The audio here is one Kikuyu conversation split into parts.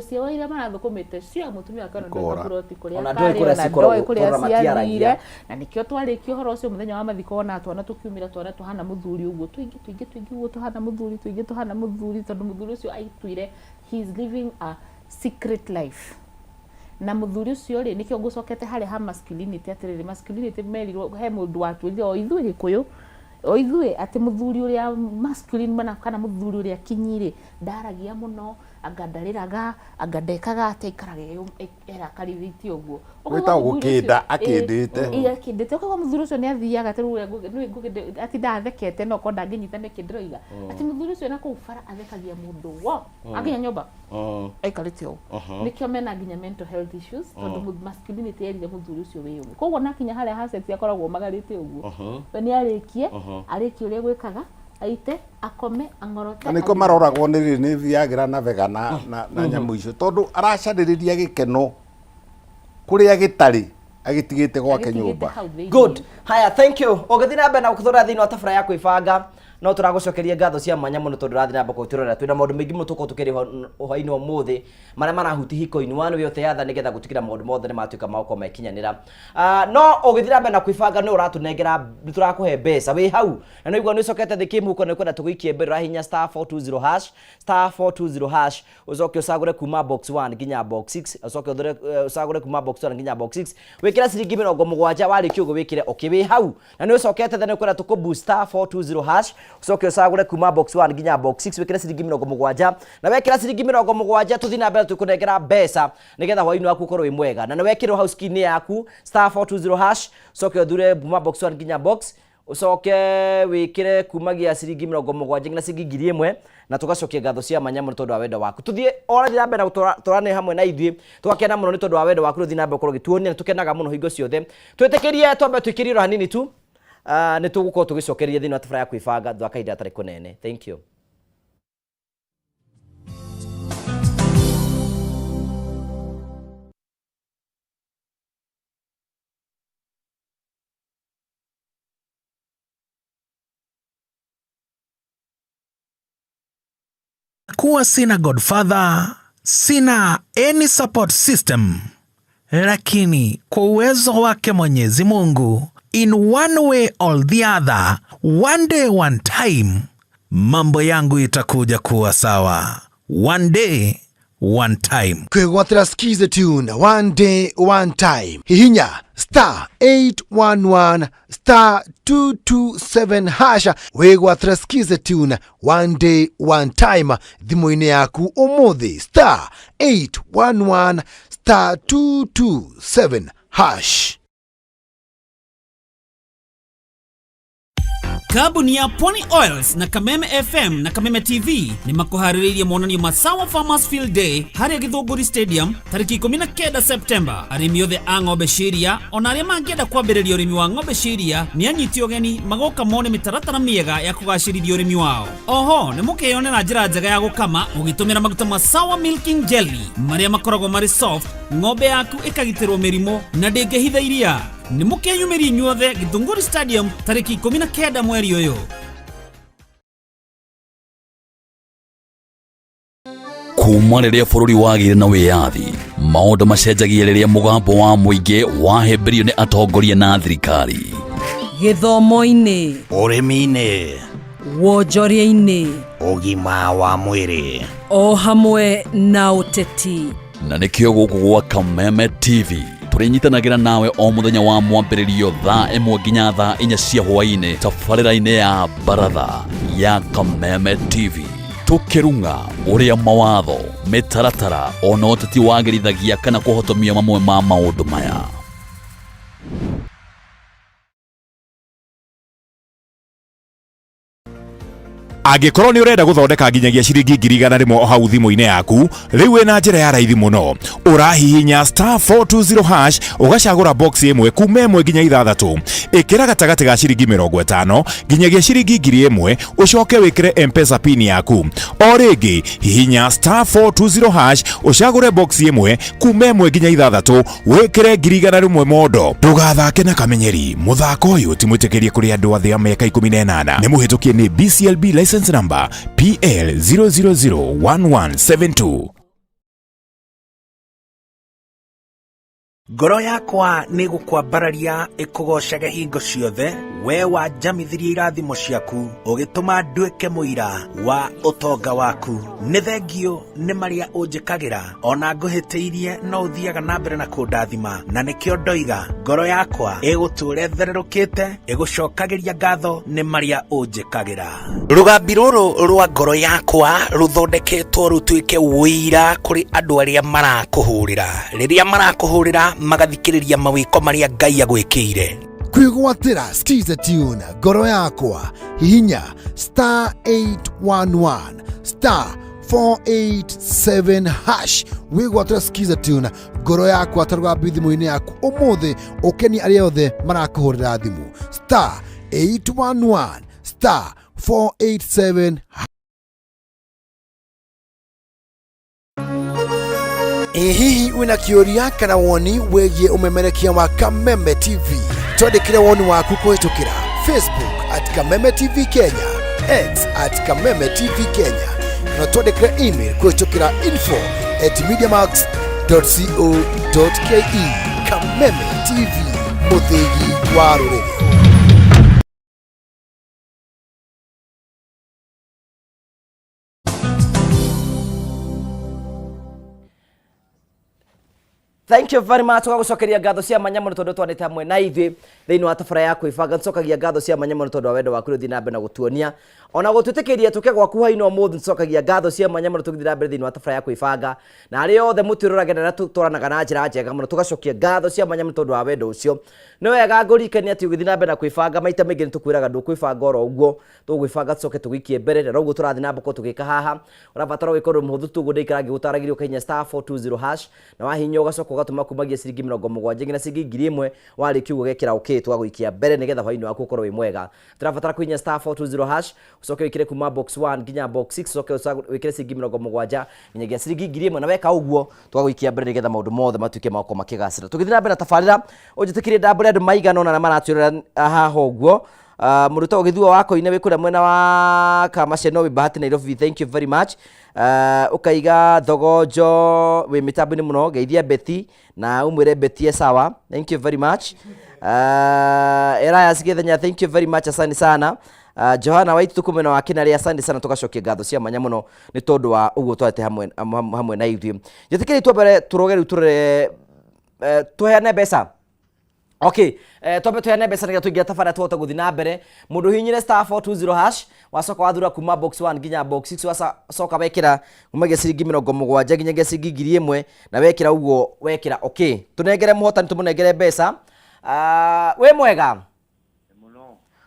Ciao iria marathũkũmĩte cia mũtumia wake ona ndoĩ Kũra. kaburoti kũrĩa Ona ndoĩ karĩ, kũrĩa ona cikoragwo, ndoĩ kũrĩa tondũ matiaragia. ciathire. Na nĩkĩo twarĩkia ũhoro ũcio mũthenya wa mathiko, ona twana tũkiumĩra, twana tũhana mũthuri ũguo, tũingĩ tũingĩ tũingĩ ũguo tũhana mũthuri, tũingĩ tũhana mũthuri, tondũ mũthuri ũcio aituire he is living a secret life. Na mũthuri ũcio rĩ, nĩkĩo ngũcokete harĩa ha masculinity, atĩrĩrĩ, masculinity merirwo he mũndũ watwĩrire o ithuĩ Gĩkũyũ, o ithuĩ, atĩ mũthuri ũrĩa masculine mana kana mũthuri ũrĩa kinyi rĩ, ndaragia mũno, anga ndarĩraga, anga ndekaga atĩ, aikaraga erakarithĩtie ũguo. Ũkaigua Gwĩtagwo mũthuri ũcio- gũkĩnda, akĩndĩte. Ĩ, akĩndĩte. Ũkaigua mũthuri ũcio nĩ athiaga ta rĩu ũrĩa nĩ Ngũgĩ atindaga athekete, no korwo ndangĩnyita nĩkĩ ndĩroiga atĩ mũthuri ũcio na kũu bara athekagia mũndũ wo akinya nyũmba aikarĩte ũũ. Nĩkĩo mena nginya mental health issues, tondũ masculinity erire mũthuri ũcio wĩyũme. Koguo nakinya harĩa ha sex akoragwo magarĩte ũguo, we nĩ arĩkie, arĩkie ũrĩa gwĩkaga, aite, akome, ang'orote. Na nĩkĩo maroragwo nĩ Viagra na Vega na nyamũ icio, tondũ aracarĩrĩria gĩkeno kũrĩa gĩtarĩ, agĩtigĩte gwake Agĩtigĩte nyũmba. hau thĩinĩ. Good. Haya, thank you. Ũgĩthiĩ na mbere na gũkĩthondeka thĩinĩ wa tabara ya kwĩbanga, no tũragũcokeria ngatho cia mwanya mũno tondũ ũrathiĩ na mbere gũtũrora. Twĩna maũndũ maingĩ mũno tũkorwo tũkĩrĩa hwainĩ wa ũmũthĩ marĩa marahuti hiko-inĩ one way or the other, nĩgetha gũtigĩra maũndũ mothe nĩ matuĩka ma gũkorwo mekinyanĩra. Ah, no ũgĩthiĩ na mbere na kwĩbanga nĩ ũratũnengera, nĩ tũrakũhe mbeca wĩ hau na nĩ ũigua nĩ ũcokete thĩ kĩmũhuko na nĩ ũkwenda tũgũikie mbere, ũrahihinya *420#, *420#, ũcoke ũcagũre kuma box 1 nginya box 6, ũcoke ũthure, ũcagũre kuma box 1 nginya box 6, wĩkĩre ciringi 70. Warĩkia ũguo wĩkĩre okay. Wĩ hau na nĩ ũcokete thĩ, nĩ ũkwenda tũkũ boost, *420#, ũcoke ũcagũre kuma box 1 nginya box 6, wĩkĩre ciringi 70, na wekĩra ciringi 70 tũthiĩ na mbere tũkũnengera mbeca nĩgetha hwainĩ waku ũkorwo wĩ mwega. Na nĩ wekĩrwo hau screen yaku, *420#, ũcoke ũthure kuma box 1 nginya box, ũcoke wĩkĩre kumagia ciringi 70 nginya ciringi 1000, na tũgacokia ngatho cia mwanya mũno tondũ wa wendo waku. Tũthiĩ orathiĩ na mbere na gũtũrane hamwe na ithuĩ, tũgakena mũno nĩ tondũ wa wendo waku. Rũthiĩ na mbere gũkorwo ũgĩtuonia, nĩ tũkenaga mũno hingo ciothe. Twĩtĩkĩrie twambe tũikĩrie oro hanini tu. Ah, nĩ tũgũkorwo tũgĩcokereria thĩinĩ wa tabara ya kwĩbanga thutha wa kahinda gatarĩ kũnene. Thank you. Kuwa sina godfather, sina any support system, lakini kwa uwezo wake Mwenyezi Mungu, in one way or the other, one day one time, mambo yangu itakuja kuwa sawa. One day one time. Kwĩgwatĩra Skiza Tune one day one time, hihinya *811*227# wĩgwatĩra Skiza Tune one day one time thimũ-inĩ yaku ũmũthĩ, *811*227#. Kambuni ya Pwani Oils na Kameme FM na Kameme TV nĩ makũharĩrĩirie monanio ma Sawa Farmers Field Day harĩa Gĩthũngũri Stadium tarĩki 19 Septemba. Arĩmi othe a ng'ombe cia iria ona arĩa mangĩenda kwambĩrĩria ũrĩmi wa ng'ombe cia iria nĩ anyiti ũgeni magoka mone mĩtaratara mĩega ya kũgacĩrithia ũrĩmi wao. Oho nĩ mũkeyonera njĩra njega ya gũkama ũgĩtũmĩra maguta ma Sawa Milking Jelly marĩa makoragwo marĩ soft, ng'ombe yaku ĩkagitĩrwo mĩrimũ na ndĩngĩhitha iria. Nĩ mũkeyumĩria inyuothe Gĩthũngũri Stadium tarĩki 19 mweri ũyũ. Kuma rĩrĩa bũrũri wagĩire na wĩyathi, maũndũ macenjagia rĩrĩa mũgambo wa mũingĩ wahĩmbĩrio nĩ atongoria na thirikari. Gĩthomo-inĩ, ũrĩmi-inĩ, wonjoria-inĩ, ũgima wa mwĩrĩ, o hamwe na ũteti. Na nĩkĩo gũkũ gwa Kameme TV tũrĩnyitanagĩra nawe o mũthenya wa mwambĩrĩrio thaa 1 nginya thaa 4 cia hwaĩ-inĩ tabarĩra-inĩ ya baratha ya Kameme TV, tũkĩrung'a ũrĩa mawatho, mĩtaratara ona ũteti wagĩrithagia kana kũhotomia mamwe ma maũndũ maya. Angĩkorwo nĩ ũrenda gũthondeka nginyagia ciringi 100,000 o hau thimũ-inĩ yaku, rĩu wĩna njĩra ya raithi mũno. Ũrahihinya *420#, ũgacagũra box ĩmwe kuma 1 nginya 6, ĩkĩra gatagatĩ ga ciringi 50 nginyagia ciringi 1000, ũcoke wĩkĩre M-Pesa PIN yaku. O rĩngĩ, hihinya *420#, ũcagũre box ĩmwe kuma 1 nginya 6, wĩkĩre 100,000 mondo. Ndũgathake na kamenyeri. Mũthako ũyũ ti mwĩtĩkĩrie kũrĩ andũ athĩ a mĩaka 18. Nĩ mũhĩtũkie nĩ BCLB license number PL 0001172. Ngoro yakwa nĩ gũkwambararia ĩkũgoocage hingo ciothe, we wanjamithirie irathimo ciaku, ũgĩtũma nduĩke mũira wa ũtonga waku. Nĩ thengiũ nĩ marĩa ũnjĩkagĩra, ona ngũhĩtĩirie no ũthiaga na mbere na kũndathima, na nĩkĩo ndoiga ngoro yakwa ĩgũtũũra ĩthererũkĩte, ĩgũcokagĩria ngatho nĩ marĩa ũnjĩkagĩra. Rũgambi rũrũ rwa ngoro yakwa rũthondeketwo rũtuĩke ũira kũrĩ andũ arĩa marakũhũrĩra. Rĩrĩa marakũhũrĩra magathikĩrĩria mawĩko marĩa Ngai agwĩkĩire. Kwĩgwatĩra Skiza Tune ngoro yakwa hihinya star 811 star 487 hash wĩgwatĩra Skiza Tune ngoro yakwa ta rũgambi thimũ-inĩ yaku ũmũthĩ ũkenie arĩa othe marakũhũrĩra thimũ star 811 star 487. Ĩ hihi wĩna kĩũria kana woni wĩgiĩ ũmemerekia wa Kameme TV? Twandĩkĩre woni waku kũhĩtũkĩra Facebook at Kameme TV Kenya, X at Kameme TV Kenya, kana twandĩkĩre email kũhĩtũkĩra info at mediamax.co.ke. Kameme TV, mũthĩgi wa rũrĩrĩ. Thank you very much. Tũgagũcokeria ngatho cia mwanya mũno tondũ twanĩte hamwe na ithuĩ thĩinĩ wa tabara ya kwĩbanga. Tũcokagia ngatho cia mwanya mũno tondũ wa wendo waku ũthiĩ na mbere na gũtuonia ona gũtwĩtĩkĩria tũke gwaku hwainĩ ũmũthĩ. Tũcokagia ngatho cia mwanya mũno tũgĩthiĩ na mbere thĩinĩ wa tabara ya kwĩbanga, na arĩa othe mũtwĩroragĩra na tũtwaranaga na njĩra njega mũno, tũgacokia ngatho cia mwanya mũno tondũ wa wendo ũcio. Nĩ wega ngũririkanie atĩ ũgĩthiĩ na mbere na kwĩbanga, maita maingĩ nĩ tũkwĩraga ndũkwĩbanga oro ũguo, tũgwĩbanga tũcoke tũgĩikie mbere, na noguo tũrathiĩ na mbere tũgĩka haha. Ũrabatara gwĩka ũndũ mũhũthũ tu ũguo ndaikara ngĩgũtaragĩria, ũkahihinya star 420 hash, na wahihinya ũgacoka ũgatũma kumagia ciringi 70 nginya ciringi 1000. Warĩkia ũguo ũgekĩra okay, tũgagũikia mbere nĩgetha hwainĩ waku ũkorwo wĩ mwega. Tũrabatara kũhihinya star 420 hash, ũcoke wĩkĩre kuma box 1 nginya box 6, ũcoke wĩkĩre ciringi 70 nginyagia ciringi 1000, na weka ũguo tũgagũikia mbere nĩgetha maũndũ mothe matuĩke ma gũkorwo makĩgacĩra. Tũgĩthiĩ na mbere na tabarĩra, ũnjĩtĩkĩrie ndambũre andũ maigana ũna arĩa maratwĩrorera haha ũguo. Mũndũ ũtagwo Gĩthua wa Koine wĩ kũrĩa mwena wa Kamaceno wĩ Bahati Nairobi, thank you very much. Ũkaiga Thogonjo wĩ mĩtambo-inĩ mũno, geithia Betty na ũmwĩre Betty e sawa, thank you very much. Elias Gĩthenya, thank you very much, asante sana. Johana Waititu kũ mwena wa Kĩnarĩ, asante sana. Tũgacokia ngatho cia mwanya mũno nĩ tondũ wa ũguo twarĩte hamwe, hamwe na ithuĩ. Njĩtĩkĩrie twambere tũroge rĩu tũrore, tũheane mbeca. Okay, twambe tuheane mbeca nĩgetha tũingĩre tabarĩra tũhote gũthiĩ na mbere. Mũndũ ũhihinyire star 420 hash, wacoka wathura kuma box 1 nginya box 6, wacoka wekĩra kumagia ciringi 70 nginyagia ciringi 1000, na wekĩra ũguo wekĩra okay. Tũnengere mũhotani, tũmũnengere mbeca. Wĩ mwega?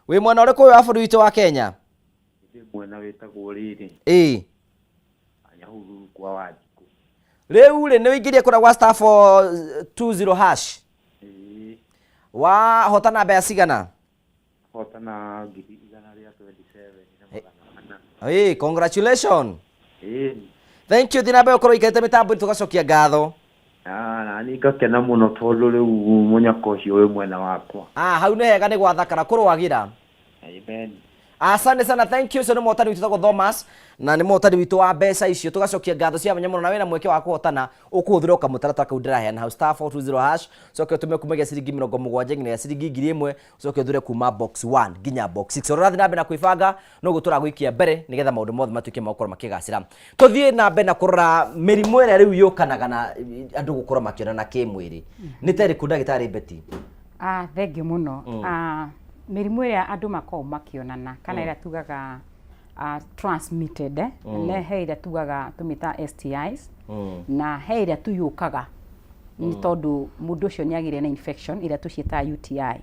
Wĩ mwena ũrĩkũ ũyũ wa bũrũri witũ wa Kenya? Ndĩ mwena wĩtagwo rĩrĩ. Ĩĩ. Nyahururu kwa Wanjikũ. Rĩu rĩ, nĩ ũingĩrie kũrĩa gwa star 420 hash? Ĩĩ. Wahotana mbeca cigana? Hotana 127,400. Ĩĩ, congratulations. Ĩĩ. Thank you, thiĩ na mbere ũkorwo ũikarĩte mĩtambo-inĩ, tũgacokia ngatho. Ah, na niĩ ngakena mũno tondũ rĩu mũnyaka ũcio wĩ mwena wakwa. Ah, hau nĩ hega, nĩ gwathakara kũrwagĩra. Amen. Asante sana, thank you. Ũcio nĩ mũhotani witũ wĩtagwo Thomas, na nĩ mũhotani witũ wa mbeca icio. Tũgacokia ngatho cia mwanya mũno, na wĩna mweke wa kũhotana ũkũhũthĩra o kamũtaratara kau ndĩraheana hau, star 420 hash, ũcoke ũtũme kumagia ciringi 70 nginya ciringi 1000, ũcoke ũthure kuma box 1 nginya box 6. Ũrĩa ũrathiĩ na mbere na kwĩbanga noguo tũragũikia mbere nĩgetha maũndũ mothe matuĩke ma gũkorwo makĩgacĩra. Tũthiĩ na mbere na kũrora mĩrimũ ĩrĩa rĩu yũkanaga na andũ gũkorwo makĩonana kĩmwĩrĩ. Nĩ ta ĩrĩkũ, ndagĩtarĩ Betty? Ah, thengiũ mũno. Ah, mĩrimũ ĩrĩa andũ makoragwo makĩonana kana ĩrĩa tugaga transmitted, nĩ he ĩrĩa tugaga tũmĩtaga STIs, na he ĩrĩa tu yũkaga nĩ tondũ mũndũ ũcio nĩ agĩire na infection ĩrĩa tũciĩtaga UTI.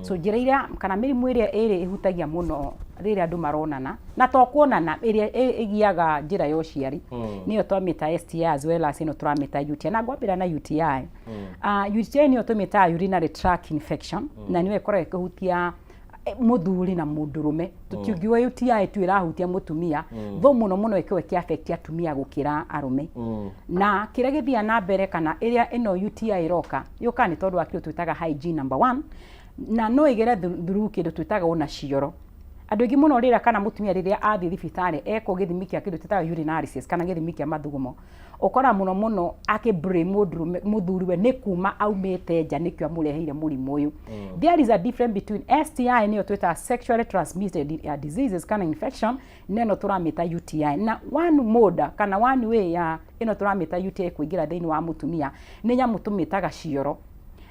So njĩra iria kana mĩrimũ ĩrĩa ĩrĩ ĩhutagia mũno rĩrĩa andũ maronana na to kuonana, ĩrĩa ĩgiaga njĩra ya ũciari, nĩyo twamĩta STI as well as ĩno tũramĩta UTI. Na ngwambĩra na UTI. UTI nĩyo tũmĩtaga urinary tract infection, na nĩyo ĩkoragwo ĩkĩhutia mũthuri na mũndũrũme. Tũtingiuga UTI tu ĩrahutia mũtumia, though mũno mũno ĩkoragwo ĩkĩ affect atumia gũkĩra arũme. Na kĩrĩa gĩthiaga na mbere kana ĩrĩa ĩno UTI ĩroka, yũkaga nĩ tondũ wa kĩndũ twĩtaga hygiene number one, na no ĩgere through kĩndũ twĩtaga ona cioro. Andũ aingĩ mũno rĩrĩa kana mũtumia rĩrĩa athiĩ thibitarĩ ekwo gĩthimi kĩa kĩndũ twĩtaga urinalysis kana gĩthimi kĩa mathugumo, ũkora mũno mũno akĩ blame mũndũrũme mũthuriwe nĩ kuma aumĩte nja nĩkĩo amũreheire mũrimũ ũyũ. There is a difference between STI nĩyo twĩtaga sexually transmitted diseases kana infection na ĩno tũramĩta UTI. Na one mode kana one way ya ĩno tũramĩta UTI kũingĩra thĩinĩ wa mũtumia nĩ nyamũ tũmĩtaga cioro.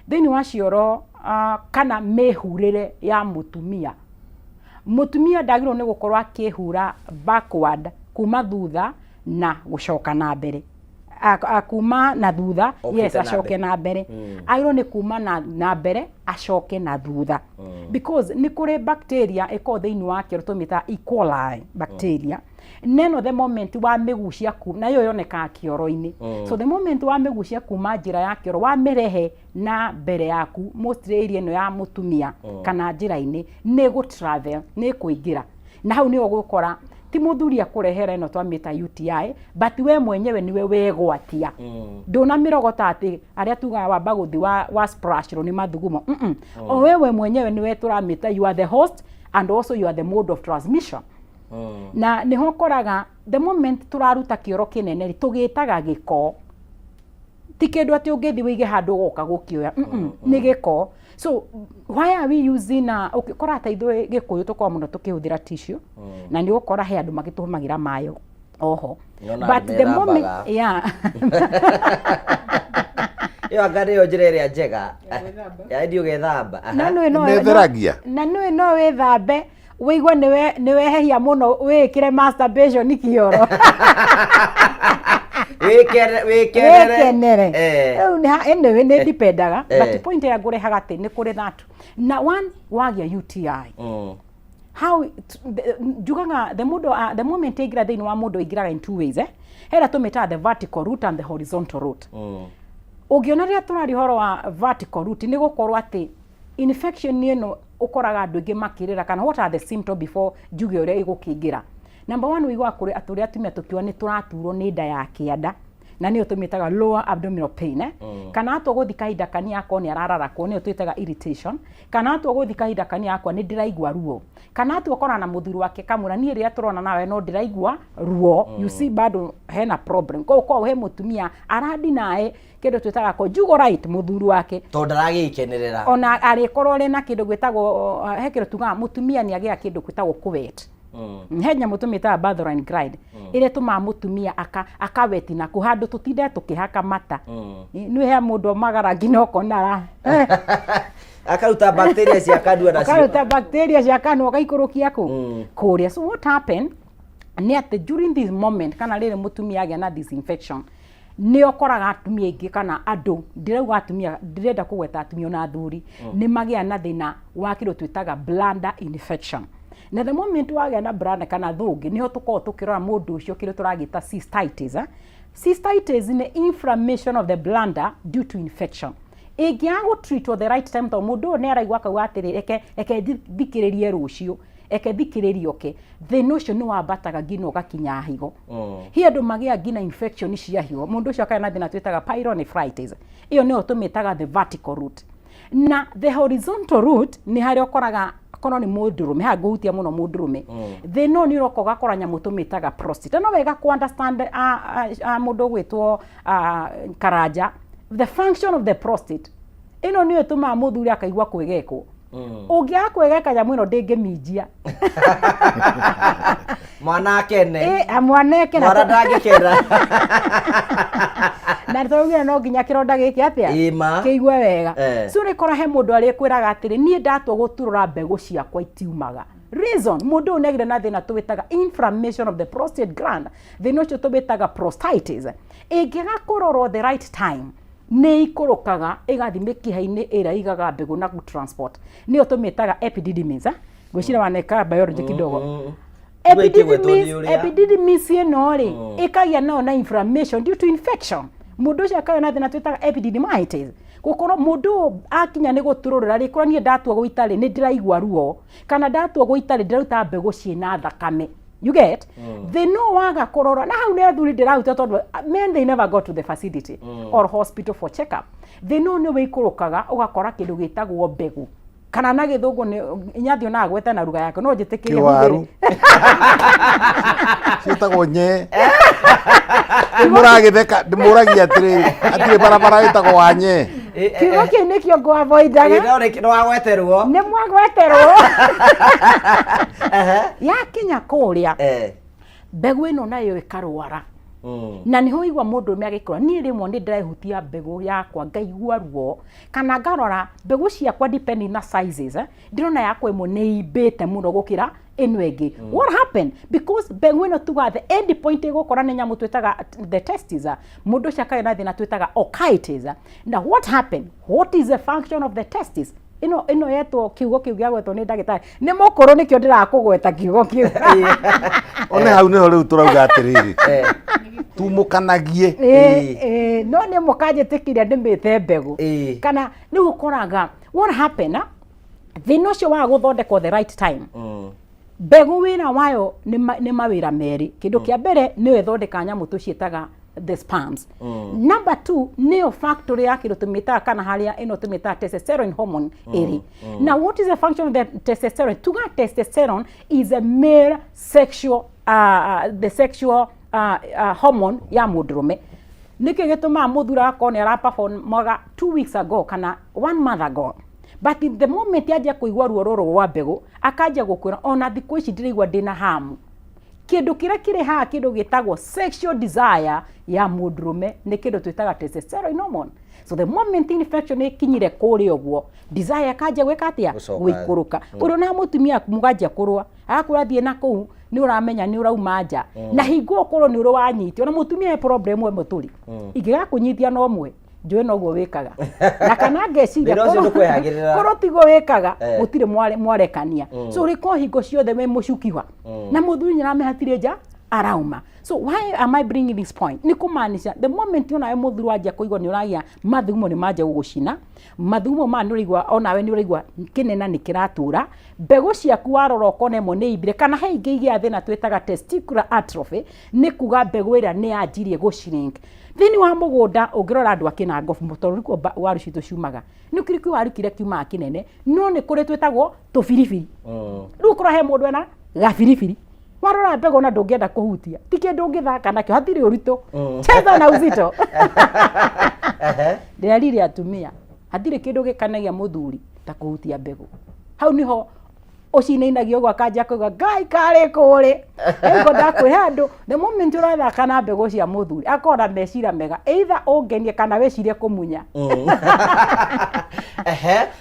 Thĩinĩ wa cioro kana mĩhurĩre ya mũtumia, mũtumia ndagĩrĩirwo nĩ gũkorwo akĩhura backward kuma thutha na gũcoka na mbere. Kuma na thutha, yes, Okĩte na acoke mbere. Na mbere. Agĩrĩirwo nĩ kuma na mbere acoke na thutha. Because nĩ kũrĩ bacteria ĩkoragwo thĩinĩ wa kĩoro tũmĩtaga E. coli bacteria. Neno the moment wamĩgucia nayo yonekaga kĩoro-inĩ. So the moment wamĩgucia kuma njĩra ya kĩoro wamĩrehe na mbere yaku, mostly area ĩno ya mũtumia kana njĩra-inĩ, nĩ ĩgũ travel, nĩ ĩkũingĩra. Na hau nĩho ũgũkora ti mũthuri akũrehera ĩno twamĩta UTI, but we mwenyewe nĩwe wegwatia. Ndũnamĩrogota atĩ arĩa tugaga wamba gũthi wa splash nĩ mathugumo. O wewe mwenyewe nĩwe tũramĩta you are the host and also you are the mode of transmission. Na nĩho ũkoraga the moment tũraruta kĩoro kĩnene rĩ, tũgĩtaga gĩko. Ti kĩndũ atĩ ũngĩthiĩ wĩige handũ ũgoka gũkĩoya. Nĩ gĩko. So why are we using ũkĩkora ta ithuĩ Gĩkũyũ tũkoragwo mũno tũkĩhũthĩra tissue, na nĩ ũgũkora he andũ magĩtũmagĩra maĩ oho. Nĩona But the moment methambaga. Yeah. Ĩyo anga nĩyo njĩra ĩrĩa njega ya ĩndi ũgethamba. Na nĩũĩ no Metheragia. Na nĩũĩ no wĩthambe wĩigue nĩwehehia mũno wĩĩkĩre masturbation kĩoro. Wĩkenere. Wĩkenere. Rĩu anyway nĩ dipendaga, but point ĩrĩa ngũrehaga atĩ nĩ kũrĩ that na one wagĩa UTI, how njugaga the mũndũ the moment ĩingĩra thĩinĩ wa mũndũ ĩingĩraga in two ways, eh, hera tũmĩtaga the vertical route and the horizontal route. Ũngĩona rĩrĩa tũraria ũhoro wa vertical route, nĩ gũkorwo atĩ infection ĩno ũkoraga andũ aingĩ makĩrĩra kana what are the symptoms before njuge ũrĩa ĩgũkĩingĩra. Number one, ũiguaga kũrĩ atĩ ũrĩa atumia tũkiuga nĩ tũraturwo nĩ nda ya kĩanda, na nĩyo tũmĩtaga lower abdominal pain, eh? Kana atua gũthi kahinda kani akorwo nĩ arararakwo, nĩyo twĩtaga irritation, kana atua gũthi kahinda kani akwa nĩ ndĩraigua ruo, kana atua kora na mũthuri wake kamwĩra niĩ rĩrĩa tũrona nawe no ndĩraigua ruo. You see, bado hena problem. Koguo korwo he mũtumia aradinae kĩndũ twĩtaga conjugal right mũthuri wake tondũ ndaragĩkenerera, ona arĩkorwo rĩ na kĩndũ gwĩtagwo he kĩndũ tugaga mũtumia nĩ agĩa kĩndũ gwĩtagwo kũwet. He nyamũ tũmĩtaga Bartholin gland ĩrĩa ĩtũmaga mũtumia akaweti na kũ handũ tũtinde tũkĩhaka mata. Nĩ he mũndũ omagara nginya ũkona ara akaruta bacteria cia kanua nacio. Ũkaruta bacteria cia kanua ũgaikũrũkia kũ kũrĩa. So what happen nĩ atĩ during this moment kana rĩrĩ mũtumia agĩa na this infection, nĩ ũkoraga atumia aingĩ kana andũ, ndirauga atumia, ndirenda kũgweta atumia, ona athuri nĩ magĩa na thĩna wa kĩndũ twĩtaga bladder infection. Na the moment wagĩa na bladder kana thũngĩ, nĩho tũkoragwo tũkĩrora mũndũ ũcio kĩndũ tũragĩta cystitis, eh? Cystitis nĩ inflammation of the bladder due to infection. Ĩngĩaga gũtreatwo the right time, tondũ mũndũ ũyũ nĩ araigua akauga atĩrĩ, reke thikĩrĩrie rũciũ, eke thikĩrĩrie oke, thĩna ũcio nĩ wambataga nginya ũgakinya higo. Hi andũ magĩa nginya infection cia higo, mũndũ ũcio akagĩa na thĩna twĩtaga pyelonephritis. Ĩyo nĩyo tũmĩtaga the vertical route. Na the horizontal route nĩ harĩa ũkoraga korwo nĩ mũndũrũme, haha ngũhutia mũno mũndũrũme, thĩna ũyũ nĩ ũroka ũgakora nyamũ tũmĩtaga prostate. No wega ku understand mũndũ ũgwĩtwo Karanja, the function of the prostate. Ĩno nĩyo ĩtũmaga mũthuri akaigua kwĩgekwo. Ũngĩaga kwĩgeka, nyamũ ĩno ndĩngĩminjia. Mwana akene. Mwana ekena. Mwana ndangĩkena. Na twaugire no nginya kĩronda gĩkĩ atĩa? Ĩma. Kĩigue wega. So ũrĩkora he mũndũ arĩkwĩraga atĩrĩ, niĩ ndatua gũturũra mbegũ ciakwa itiumaga. Reason, mũndũ ũyũ nĩagire na thĩna tũwĩtaga inflammation of the prostate gland. Thĩna ũcio tũwĩtaga prostatitis. Ĩngĩaga kũrorwo the right time, nĩ ikũrũkaga ĩgathiĩ mĩkiha-inĩ ĩrĩa igaga mbegũ na transport, nĩyo tũmĩtaga epididymis, eh? Ngwĩciria waneka biology kidogo. Epididymis, epididymis ĩno rĩ, ĩkagĩa nayo na inflammation due to infection. Mũndũ ũcio akagĩa na thĩna twĩtaga epididymitis. Gũkorwo mũndũ ũyũ akinya nĩ gũturũrĩra rĩ, niĩ ndatua gũita rĩ, nĩ ndĩraigua ruo, kana ndatua gũita rĩ, ndĩraruta mbegũ ciĩna thakame. You get? Thĩna ũyũ waga kũrora na hau nĩ athuri ndĩrahutia, tondũ men, they never go to the facility or hospital for check up. Thĩna ũyũ nĩ wĩikũrũkaga ũgakora kĩndũ gĩtagwo mbegũ. Kana na gĩthũngũ nĩ inyathi ona agwete na ruga yake no njĩtĩkĩrie Kĩwaru. hũthĩre. Ciĩtagwo nye. Mũragĩtheka ndĩmũragia atĩrĩrĩ, hatirĩ barabara ĩtagwo wa nye. Kiugo kĩu nĩkĩo ngũavoidaga. Nĩ wagweterwo. Nĩ mwagweterwo. Yakinya kũrĩa mbegũ ĩno nayo ĩkarwara na nĩho igua mũndũrũme agĩkũra. Niĩ rĩmwe nĩ ndĩrehutia mbegũ yakwa ngaigua ruo, kana ngarora mbegũ ciakwa depending na sizes, eh, ndĩrona yakwa ĩmwe nĩ imbĩte mũno gũkĩra ĩno ĩngĩ. What happened? Because mbegũ ĩno tuga the end point ĩgũkora nĩ nyamũ twĩtaga the testes, ah. Mũndũ ũcio akagĩa na thĩna twĩtaga orchitis, ah. Na what happened? What is the function of the testes? Ĩno ĩno yetwo kiugo kĩu gĩagwetwo nĩ ndagĩtarĩ nĩ mũkũrũ, nĩkĩo ndĩrakũgweta kiugo kĩu. One hau nĩho rĩu tũrauga atĩrĩrĩ, tumũkanagie. Ĩĩ, ĩĩ, no nĩ mũkanjĩtĩkĩria ndĩmĩte mbegũ kana rĩu ũkoraga what happen, ah, thĩna ũcio waga gũthondekwo the right time, mbegũ wĩra wayo nĩ nĩ mawĩra merĩ. Kĩndũ kĩa mbere nĩyo ĩthondekaga nyamũ tũciĩtaga the sperms. Number two, nĩyo factory ya kĩndũ tũmĩtaga kana harĩa ĩno tũmĩtaga testosterone hormone ĩrĩ. Now what is the function of the testosterone? Tuga testosterone is a male sexual the sexual hormone ya mũndũrũme. Nĩkĩ gĩtũmaga mũthuri agakorwo nĩ araperformaga 2 weeks ago kana one month ago, but in the moment anjia kũigua ruo rũrũ rwa mbegũ, akanjia gũkwĩra ona thikũ ici ndĩraigua ndĩna hamu? Kĩndũ kĩrĩa kĩrĩ haha, kĩndũ gĩtagwo sexual desire ya mũndũrũme, nĩ kĩndũ twĩtaga testosterone hormone. So the moment infection ĩkinyire kũrĩa ũguo, desire akanjia gwĩka atĩa? Gũcoka. Gũikũrũka. Ũrĩa na mũtumia mũganjia kũrũa, agakwĩra thiĩ na kũu nĩ ũramenya nĩ ũrauma nja na hingo ũkorwo nĩ ũrĩ wanyitio na mũtumia. He problem ĩmwe tũrĩ, ingĩgakũnyitia na ũmwe njũĩ noguo wĩkaga na kana ngeciria Thĩna ũcio ndũkwehagĩrĩra. Korwo tiguo wĩkaga, gũtirĩ mwarekania. So ũrĩkorwo hingo ciothe wĩ mũcukiwa na mũthuri nĩ hatirĩ nja arauma. So why am I bringing this point? Nĩ kũmaanisha the moment onawe mũthuri wanjia kũigua nĩ ũragĩa mathugumo, nĩ manjia gũgũcina mathugumo maya, nĩ ũraigua onawe nĩ ũraigua kĩnena nĩ kĩratura mbegũ ciaku, warora ũkona ĩmwe nĩ imbire kana he ingĩ igĩa thĩna twĩtaga testicular atrophy, nĩ kuga mbegũ ĩrĩa nĩ yanjirie gũ shrink thĩinĩ wa mũgũnda. Ũngĩrora andũ a kĩnangobu, tondũ nĩkuo waru citũ ciumaga, nĩ kĩrĩ kĩwaru kĩrĩa kiumaga kĩnene, no nĩ kũrĩ twĩtagwo tũbiribiri. Rĩu ũkorwo he mũndũ ena gabiribiri, warora mbegũ na ndũngĩenda kũhutia, ti kĩndũ ũngĩthaka nakĩo, hatirĩ ũritũ, cheza na uzito. Ndĩrerire atumia hatirĩ kĩndũ gĩkanagia mũthuri ta kũhutia mbegũ. Hau niho ũcinainagia ũguo, akanjia kuga ngai karĩ kũrĩ ĩgo. Ndakwĩra andũ, the moment ũrathaka na mbegũ cia mũthuri, akorwo na meciria mega, either ũngenie kana wĩcirie kũmunya.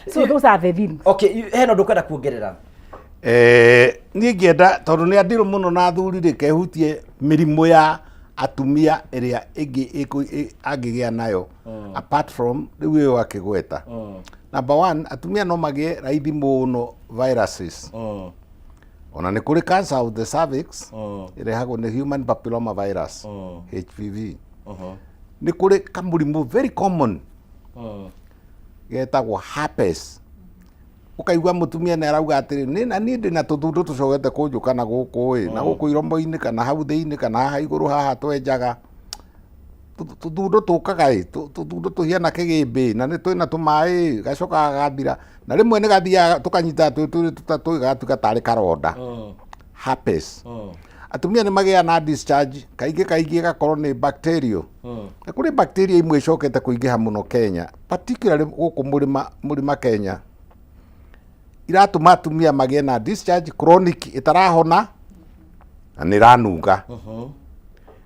So those are the things. Okay, hena ũndũ ũkwenda kuongerera? Niĩ ngĩenda, tondũ nĩ andirũ mũno na athuri rĩ, kehutie mĩrimũ ya atumia ĩrĩa ĩngĩ angĩgĩa nayo apart from rĩu ĩyo akĩgweta. Number one, atumia no magĩe raithi mũno viruses. Ona nĩ kũrĩ cancer of the cervix ĩrehagwo nĩ human papilloma virus, HPV. Nĩ kũrĩ kamũrimũ very common getagwo herpes. Ũkaigua mũtumia nĩ arauga atĩrĩ, nĩ na niĩ ndĩna tũthundu tũcogete kũnjũka na gũkũ ĩ, na gũkũ iromo-inĩ, kana hau thĩinĩ, kana haha igũrũ haha twenjaga tũthundu tũkaga ĩ, tũthundu tũhiana kĩgĩmbĩ na nĩ twĩna tũmaĩ, gacoka gagathira na rĩmwe nĩ gathiaga tũkanyita twĩ twĩrĩ tũtatũ, gagatuĩka tarĩ karonda, herpes. Atumia nĩ magĩaga na discharge kaingĩ kaingĩ, ĩgakorwo nĩ bacterial. Na kũrĩ bacteria imwe icokete kũingĩha mũno Kenya, particularly gũkũ mũrĩma mũrĩma Kenya, iratũma atumia magĩe na discharge chronic ĩtarahona na nĩ ĩranunga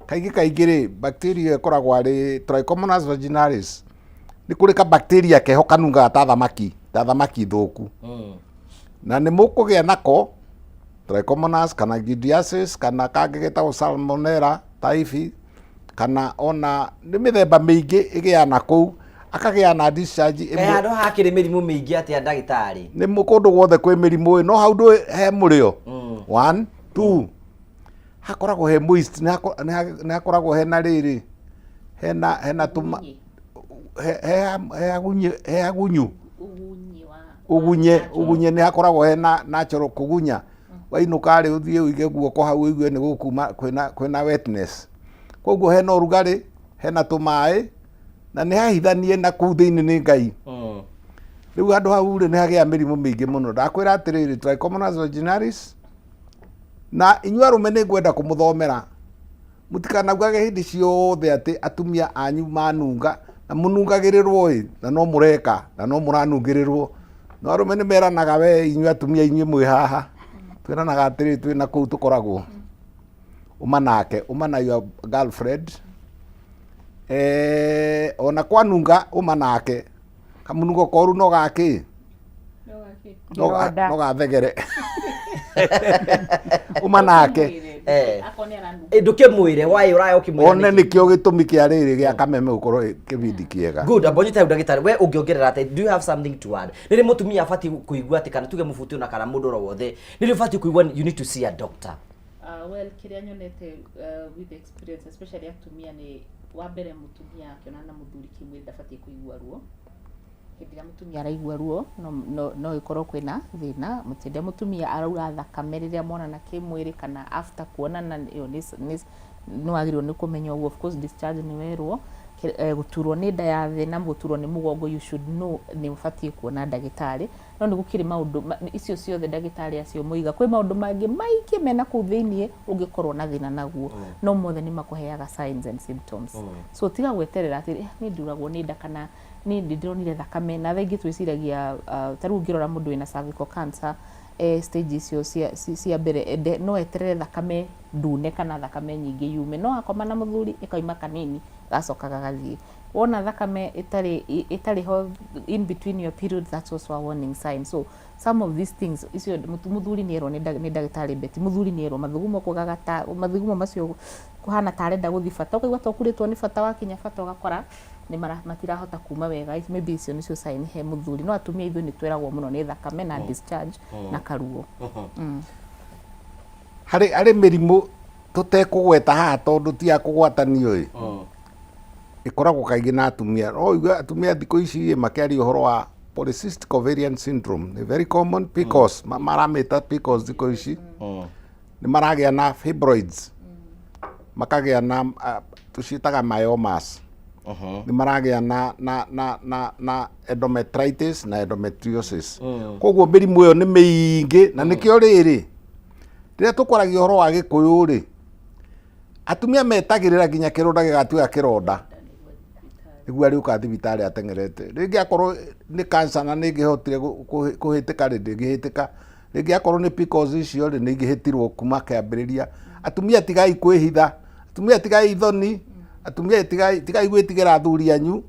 kaingĩ kaingĩ rĩ. Bacteria ĩkoragwo arĩ Trichomonas vaginalis. Nĩ kũrĩ ka bacteria keho kanungaga ta thamaki thũku, na nĩ mũkũgĩa nako Trichomonas kana giardiasis kana kangĩ getagwo Salmonella typhi, kana ona nĩ mĩthemba mĩingĩ ĩgĩaga na kũu, akagĩa na discharge ĩmwe. Handũ hakĩrĩ mĩrimũ mĩingĩ atĩa, ndagĩtarĩ? Nĩ kũndũ guothe kwĩ mĩrimũ ĩ, no hau ndũĩ he mũrĩo. One, two, hakoragwo he moist, nĩ hakoragwo hena rĩrĩ, hena tũma he hagunye, he hagunyu, ugunye ugunye, nĩ hakoragwo hena natural kũgunya. Wainũka rĩ, ũthiĩ ũige guoko hau, ũigue nĩ gũkuma kwĩna wetness. Koguo hena ũrugarĩ, hena tũmaĩ, na nĩ hahithanie na kũu thĩinĩ nĩ Ngai. Rĩu handũ hau rĩ, nĩ hagĩa mĩrimũ mĩingĩ mũno. Ndakwĩra atĩrĩrĩ, trichomonas vaginalis, na inyuĩ arũme nĩ ngwenda kũmũthomera, mũtikanaugage hĩndĩ ciothe atĩ atumia anyu manunga, na mũnungagĩrĩrwo ĩ, na no mũreka, na no mũranungĩrĩrwo. No arũme nĩ meranaga, we inyuĩ atumia inyuĩ mwĩ haha, twĩranaga atĩrĩrĩ, twĩ na kũu tũkoragwo. Uma nake, uma na your girlfriend, eh, ona kwanunga uma nake, kamunungo koru no gakĩ no ga- Kĩronda. no gathegere uma nake. Eh. Ndũkĩmwĩre why ũraya ũkĩmwĩra one nĩkĩ? nĩkĩo gĩtũmi kĩa rĩrĩ gĩa Kameme gũkorwo kĩbindi kĩega. Good, ambonyete hau ndagĩtarĩ, we ũngĩongerera atĩ, do you have something to add? Nĩ rĩ mũtumia abatiĩ kũigua atĩ, kana tuge mũbuti ona kana mũndũ oro wothe, nĩ rĩ ũbatiĩ kũigua you need to see a doctor? Well, kĩrĩa nyonete with experience, especially atumia, nĩ wa mbere mũtumia akĩonana na mũthuri kĩmwĩrĩ ndabatiĩ kũigua ruo. Hĩndĩ ĩrĩa mũtumia araigua ruo no ĩkorwo kwĩna thĩna. Hĩndĩ ĩrĩa mũtumia araura thakame rĩrĩa monana kĩmwĩrĩ kana after kuonana, ĩyo nĩ wagĩrĩirwo nĩ kũmenya ũguo. Of course discharge nĩ werwo, gũturwo nĩ nda ya thĩ na gũturwo nĩ mũgongo, you should know nĩ ũbatiĩ kuona ndagĩtarĩ. No nĩ gũkĩrĩ maũndũ icio ciothe ndagĩtarĩ acio moiga, kwĩ maũndũ mangĩ maingĩ mena kũu thĩiniĩ ũngĩkorwo na thĩna naguo, no mothe nĩ makũheaga signs and symptoms. So tiga gweterera atĩ niĩ nduragwo nĩ nda kana niĩ nĩ ndĩronire thakame. Na thaa ingĩ twĩciragia, ta rĩu ũngĩrora mũndũ wĩna cervical cancer, stage icio cia mbere, no eterere thakame ndune kana thakame nyingĩ yume, no akoma na mũthuri ĩkauma kanini gacoka gagathiĩ. Wona thakame ĩtarĩ ho in between your periods, that's also a warning sign. So some of these things icio mũthuri nĩ erwo nĩ ndagĩtarĩ Betty, mũthuri nĩ erwo mathugumo kũgagata, mathugumo macio kũhana ta arenda gũthiĩ bata, ũkaigua ta ũkurĩtwo nĩ bata, wakinya bata ũgakora nĩ matirahota kuma wega. Maybe icio nĩcio sign he mũthuri. No atumia ithuĩ nĩ twĩragwo mũno nĩ thakame na discharge na karuo. Harĩ mĩrimũ tũtekũgweta haha tondũ ti ya kũgwatanio ĩ, ĩkoragwo kaingĩ na atumia. No ũigue atumia thikũ ici ĩ makĩaria ũhoro wa polycystic ovarian syndrome, nĩ very common. PCOS, maramĩta PCOS thikũ ici. Nĩ maragĩa na fibroids, makagĩa na tũciĩtaga myomas, nĩ maragĩa na endometritis na endometriosis. Koguo mĩrimũ ĩyo nĩ mĩingĩ, na nĩkĩo rĩrĩ rĩrĩa tũkwaragia ũhoro wa Gĩkũyũ rĩ, atumia metagĩrĩra nginya kĩronda gĩgatuĩka kĩronda nĩguo arĩũka thibitarĩ ateng'erete. Rĩngĩ akorwo nĩ cancer na nĩ ĩngĩhotire kũhĩtĩka rĩ, ndĩngĩhĩtĩka. Rĩngĩ akorwo nĩ PCOS icio rĩ, nĩ ingĩhĩtirwo kuma kĩambĩrĩria. Atumia tigai kwĩhitha, atumia tigai ithoni, atumia tigai gwĩtigĩra athuri anyu,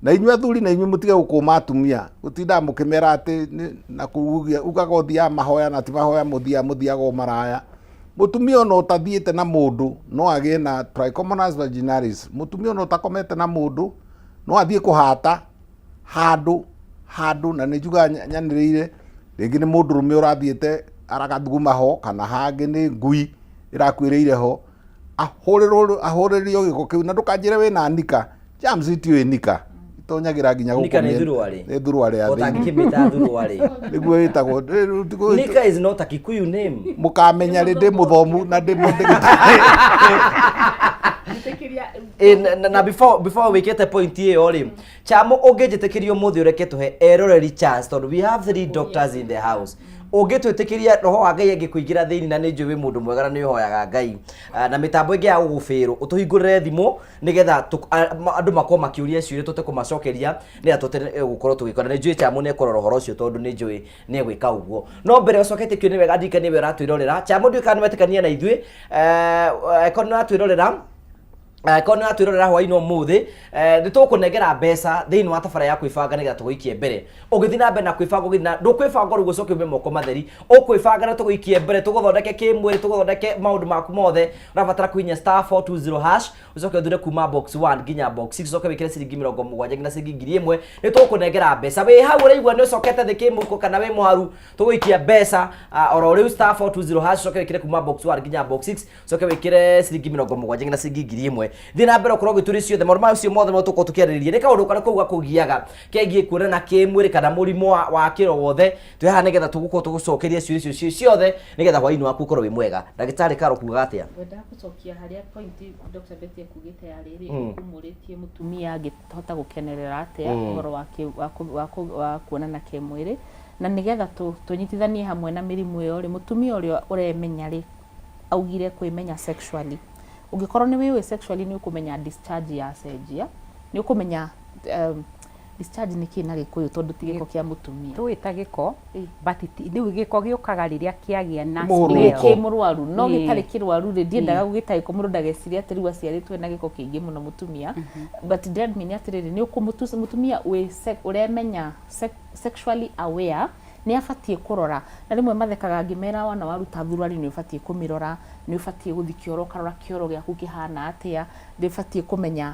na inyuĩ athuri na inyuĩ mũtige gũkũma atumia gũtindaga mũkĩmera atĩ na kuugia ugaga ũthiaga mahoya na ti mahoya mũthiaga o maraya. Mũtumia ona ũtathiĩte na mũndũ no agĩe na trichomonas vaginalis. Mũtumia ona ũtakomete na mũndũ no athiĩ kũhata handũ, na nĩ njugaga nyanĩrĩire, rĩngĩ nĩ mũndũrũme ũrathiĩte aragathuguma ho, kana hangĩ nĩ ngui ĩrakuĩrĩire ho, ahũrĩrio gĩko kĩu. Na ndũkanjĩre wĩna nika, germs itiũĩ nika, itonyagĩra nginya gũkũ. Nika nĩ thuruarĩ. Nĩ thuruarĩ ya thĩinĩ. Ũtangĩkĩmĩta thuruarĩ. Nĩguo ĩtagwo. Nika is not a Kikuyu name. Mũkamenya rĩ ndĩ mũthomu na ndĩ mũndagĩtarĩ. Na before wĩkĩte point ĩyo rĩ, Chamo, ũngĩnjĩtĩkĩria ũmũthĩ ũreke tũhe eroreri chance, tondũ we have three doctors in the house, ũngĩtwĩtĩkĩria roho wa Ngai angĩkũingĩra thĩinĩ, na nĩ njũĩ wĩ mũndũ mwega na nĩ ũhoyaga Ngai. Ah, na mĩtambo ĩngĩ ya gũgũbĩrwo ũtũhingũrĩre thimũ nĩgetha andũ makorwo makĩũria ciũria tũte kũmacokeria, nĩgetha tũte gũkorwo tũgĩkora. Nĩ njũĩ Chamo nĩ ekũrora ũhoro ũcio, tondũ nĩ njũĩ nĩ egwĩka ũguo. No mbere ũcokete kĩo, nĩ wega ndirikanie we ũratwĩrorera, Chamo, ndiũĩ kana nĩ wetĩkania na ithuĩ. Angĩkorwo nĩ ũratwĩrorera, angĩkorwo nĩ ũratwĩrorera hwaĩ-inĩ ũmũthĩ, nĩ tũgũkũnengera mbeca thĩinĩ wa tabara ya kwĩbanga nĩgetha tũgũikie mbere. Ũgĩthiĩ na mbere na kwĩbanga, ũgĩthiĩ na ndũkwĩbanga ũguo ũcoke ume moko matheri, ũkwĩbanga na tũgũikie mbere, tũgũthondeke kĩmwĩrĩ, tũgũthondeke maũndũ maku mothe. Ũrabatara kũhihinya *420#, ũcoke ũthure kuma box 1 nginya box 6, ũcoke wĩkĩre ciringi 70 nginya ciringi 1000. Nĩ tũgũkũnengera mbeca. Wĩ hau ũraigua nĩ ũcokete thĩ kĩmũhuko kana wĩ mũharu, tũgũikia mbeca oro rĩu. *420#, ũcoke wĩkĩre kuma box 1 nginya box 6, ũcoke wĩkĩre ciringi 70 nginya ciringi 1000. Thiĩ na mbere ũkorwo ũgĩtũria ciothe maũndũ macio mothe no tũkorwo tũkĩarĩrĩria. Nĩ kaũndũ karĩkũ gakũgiaga kegiĩ kuonana kĩmwĩrĩ kana mũrimũ wa kĩro wothe? Twĩ haha nĩgetha tũgũkorwo tũgũcokeria ciũria icio ciĩ ciothe nĩgetha hwaĩ-inĩ waku ũkorwo wĩ mwega. Ndagĩtarĩ Karo kugaga atĩa? Ngwendaga gũcokia harĩa point Dr. Betty ekugĩte ya rĩrĩ ũmũrĩtie mũtumia angĩhota gũkenerera atĩa ũhoro wa kĩ- wa kũ- wa kũ- wa kuonana kĩmwĩrĩ, na nĩgetha tũnyitithanie hamwe na mĩrimũ ĩyo rĩ, mũtumia ũrĩa ũremenya rĩ, augire kwĩmenya sexually. Ũngĩkorwo nĩ wĩũĩ sexually, nĩ ũkũmenya discharge yacenjia, nĩ ũkũmenya discharge nĩ kĩ na Gĩkũyũ, tondũ ti gĩko kĩa mũtumia. Tũĩ ta gĩko, but rĩu gĩko gĩũkaga rĩrĩa kĩagĩa na Mũhũrũko. smell. Kĩ mũrwaru no gĩtarĩ kĩrwaru rĩ, ndiendaga gũgĩta gĩko, mũndũ ndagecirie atĩ rĩu aciarĩtwo ena gĩko kĩingĩ mũno mũtumia, but ndĩramini atĩrĩrĩ, nĩ mũtumia wĩ ũremenya sexually aware nĩ abatiĩ kũrora. Na rĩmwe mathekaga ngĩmera wona waruta thuruarĩ nĩ ũbatiĩ kũmĩrora, nĩ ũbatiĩ gũthiĩ kĩoro ũkarora kĩoro gĩaku kĩhana atĩa, nĩ ũbatiĩ kũmenya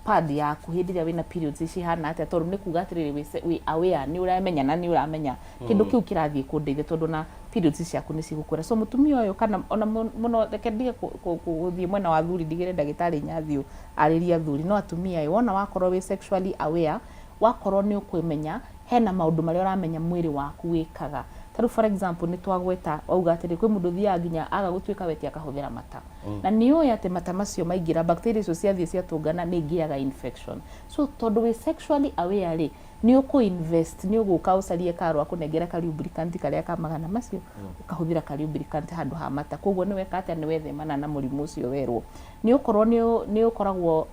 pad yaku hĩndĩ ĩrĩa wĩna periods cihana atĩa, tondũ nĩ kuga atĩrĩrĩ, wĩ aware, nĩ ũramenya na nĩ ũramenya kĩndũ kĩu kĩrathiĩ kũndeithia, tondũ na periods ciaku nĩ cigũkwĩra. So mũtumia ũyũ kana ona mũno, reke ndige gũthiĩ mwena wa athuri, ndigĩre ndagĩtarĩ Nyathiũ arĩrie athuri, no atumia ĩ, wona wakorwo wĩ sexually aware, wakorwo nĩ ũkwĩmenya, hena maũndũ marĩa ũramenya mwĩrĩ waku wĩkaga. Ta rĩu for example, nĩ twagweta wauga atĩrĩ, kwĩ mũndũ ũthiaga nginya aga gũtuĩka weti akahũthĩra mata, na nĩ ũĩ atĩ mata macio maingĩra, bacteria icio ciathiĩ ciatũngana, nĩ ingĩaga infection. So tondũ wĩ sexually aware rĩ, nĩ ũkũ invest, nĩ ũgũka ũcarie karo akũnengere ka lubricant karĩa ka magana macio, ũkahũthĩra ka lubricant handũ ha mata. Koguo nĩ weka atĩa? Nĩ wethemana na mũrimũ ũcio werwo. Nĩ ũkorwo nĩ ũkoragwo